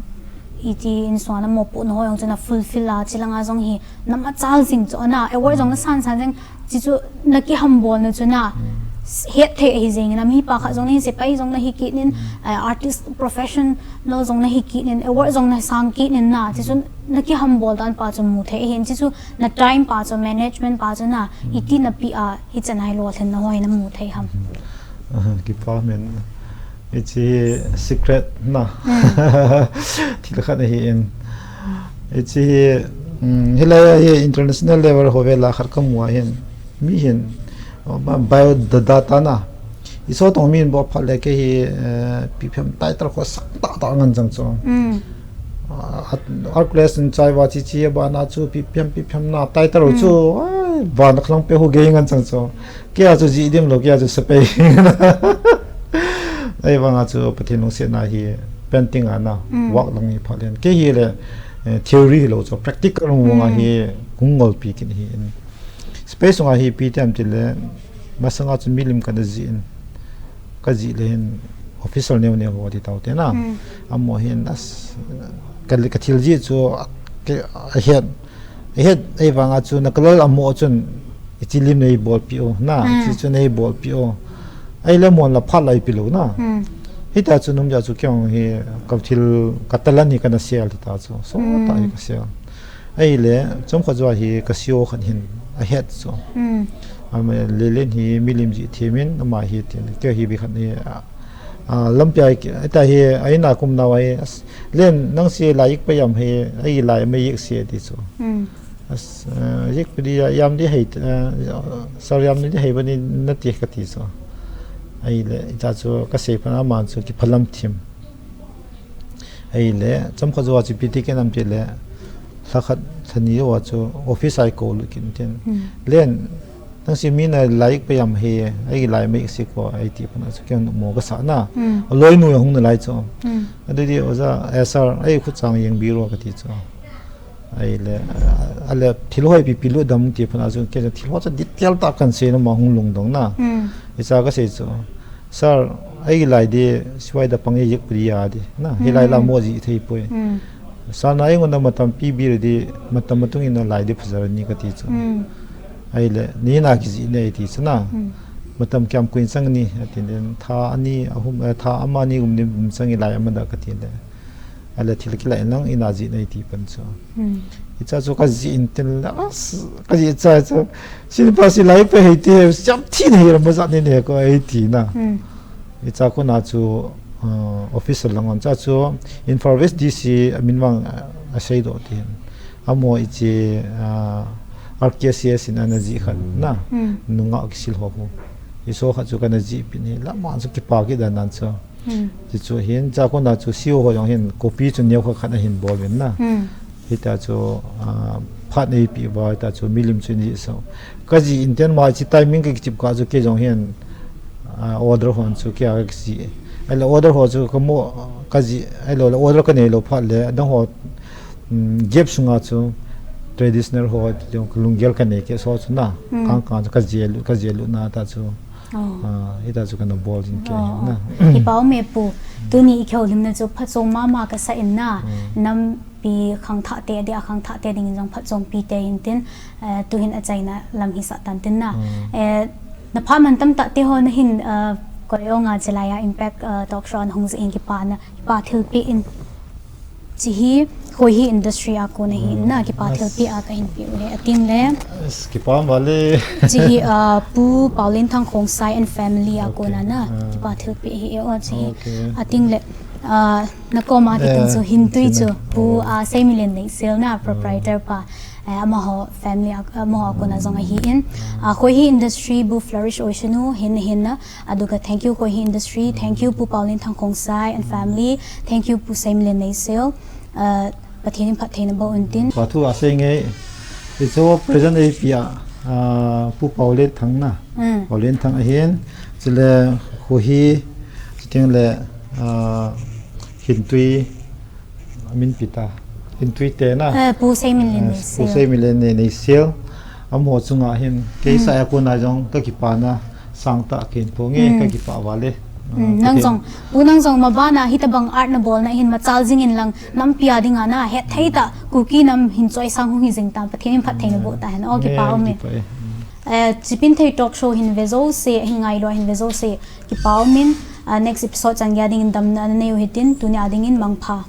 iti insunga namopohna ho jong chu na fulfill a, chi langa jong hi, namachal jing chu na, award jong nasan san jing, chi chu nakihambol na chu na, Hmm. hetthei ahi jing in, mipa khat jong nahi, sepai jong nahi kit in, Hmm. eh, artist professional jong nahi kit in, award jong nasang kit in na, chi chu nakihambol dan pa chu mu thei ahin, chi chu na time pa chu, management pa chu na, Hmm. iti napi a, hichan hai lolhinna ho hi namu thei ham. Hmm. Aha, kipa um in. Hichi hi secret na. Hmm. Thil khat ahi in. Hichi hi, um, hilai a hi international level ho vela khat kamu a hin. Mi hin, uh, biodata na. Iso tong min bo phat le kei hi, eh, P P M title ko sak ta ta ngan jang chu. Hmm. Ah, at, art class in chai va chi chi bana chu P P M, P P M na title chu, Hmm. ai, bana khlang pe ho gei ngan jang chu. Kei a chu ji dim lou, kei a chu sepai. Ahivanga chu Pathen lungsetna hi painting a na, Mm. work lang hi pha len. Kei hi le, eh, theory hilou chu, practical mong a Mm. hi kung ngolpi kit hi in. Sepai sunga hi ipi ti ham ti le, masanga chu milim kana ji in. Ka ji le hin official neo neo ho ti tau te na. Mm. Amaho hin as, ka, ka thil ji chu, ke, a hian. Ahet, ahivanga chu na kalal amo chun, ichi lim nei bolpi o, na, Hmm. chi chu nei bolpi o. Ahile amon la phat lai pi lou na. Hmm. Hita chu nung ja chu kei hi ka thil ka talent hi kana sel hita chu. So Hmm. ta hi ka sel. Ahile, chomkhat jou a hi ka C E O khat hin ahet chu. Hmm. Ama Lelen hi milim ji thimin, ama hi tin, kei hi bi khat hi, a, a, lampi a, ta hi, a ina kum nau a hi, as, Len, nang si lai ik pa yam hi, ai lai mai ik si ti chu. Hmm. As, eh, ik pa di ya, yam di hei, eh, sar yam di hei ba ni na ti ka ti chu. Ahile, ita chu ka sei phan aman chu kiphalam thim. Ahile, chomkhat jou a chu ipi ti ken am ti le, lha khat, lha ni jou a chu office a i kou lut kin tin. Hmm. Len, nang si mi na lai ik pa yam hi, ai lai mai ik si ko, ai ti phan a chu kei mo ka sa na. Hmm. A loi nu hung na lai chu. Hmm. Adu di oja, eh, sir, ai khut chang yeng bi ro ka ti chu. Ahile, a, ale, thil hoi pi pi lut dam ti phan a chu, kei chu thil ho chu detail ta kan sei na ma hung lungdong na. Hmm. Icha ka sei chu. Sir, ai lai di, siwai da pang i yek pri ya di. Na, hi lai la Hmm. mo ji thei poi. Hmm. Sir na ai ngon na matam pi bi di, matam matung in na lai di phajar ni ka ti chu. Hmm. Ahile, ni na ki ji nei ti chu na. Hmm. Matam kiam kuin sang ni, ati den, tha ani, ahum, eh, tha ama ni gum ni gum sang i lai ama da ka ti le. Ale thil kilai nang ina ji nei ti pan chu. Hmm. Icha chu ka ji in tin la, as, ka ji cha chu. Sin pa si lai pe hei ti, siam thi nei ram ba za ni ne ko ei ti na. Hmm. Icha ko na chu, uh, officer lang on cha chu, Imphal West D C a min vang, uh, a sei do ti hin. Amo ichi, uh, R K C S in ana ji khat na. Hmm. Nunga kisil ho ho. Iso khat chu kana ji pin hi, la ma chu kipa ki dan nan chu. Hmm. Ti chu hin, cha ko na chu C E O ho jong hin, copy chu neo kha khat a hin bol vin na. Hmm. Hita chu, ah, phat nei pi ba, hita chu milim chu ni so. Ka ji in ten ma chi timing ka kichip ka chu kei jong hin, ah, order hon chu kei a ka ji. Ahile order ho chu ka mo, ka ji, ahile order ka nei lou phat le, dang ho, um, gap sunga chu traditional ho, ti jong ka lunggel ka nei kei so chu na. Hmm. Kang kang chu ka ji lu, ka ji lu na ta chu. Oh. Ah, hita chu kana bol jin kei Oh. na. Kipa um e pu, tuni i kihoulimna chu phatchom mama ka sa in na, Hmm. nampi khangthah te, dia khangthah te ding in jong phatchompi te in tin, eh, tuhin achaina lam hi sa tan tin na. Hmm. Eh, na pha man tam tah te ho na hin, eh, koi ong a chelai a Impact, eh, Talk Show a na hung ji in kipa na, kipa thilpi in. Chi hi, Khohi industry a kona hi na kipa thilpeh a kahin peh u hi. Ating le. Yes, kipa um vale. Chi hi, uh, Pu Paolenthang Khongsai and family a kona na kipa thilpeh hi e o chi hi. Okay. Ating le, uh, na koma kitin chu Hintui chu Pu, uh, Seimilen Neisel na proprietor pa. Eh, amaho family a, amaho a kona jong ahi in. Uh, Khohi industry bu flourish oisinu hin hin na. Aduga thank you Khohi industry, thank you Pu Paolenthang Khongsai and family, thank you Pu Seimilen Neisel. Uh, Pathen in phattheina boh untin. Pathu asei nge, icho present eipia, uh, Pu Paolenthang na. Mm. Paolenthang ahin, chule Khohi, chuteng le, uh, Hintui, amin pi ta. Hintui te na. Eh, Pu Seimilen Neisel. Pu Seimilen Neisel. Amaho chunga hin. Kei sa a kona jong kakipana sangtah kahin phong e, kakipah vale. Mm, nang jong, Pu nang jong mabana hitabang art nabolna hin machal jing in lang nampi a dinga na hetthei tah Kuki nam hin choisang hung hi jing tan Pathen in phattheina boh tahen. O kipa um e. Eh, Chipinthei talk show hin ve jouse, hin ngailu a hin ve jouse kipa um in, uh, next episode chan geiya dingin damna nanei u hitin, tunia dingin mangpha.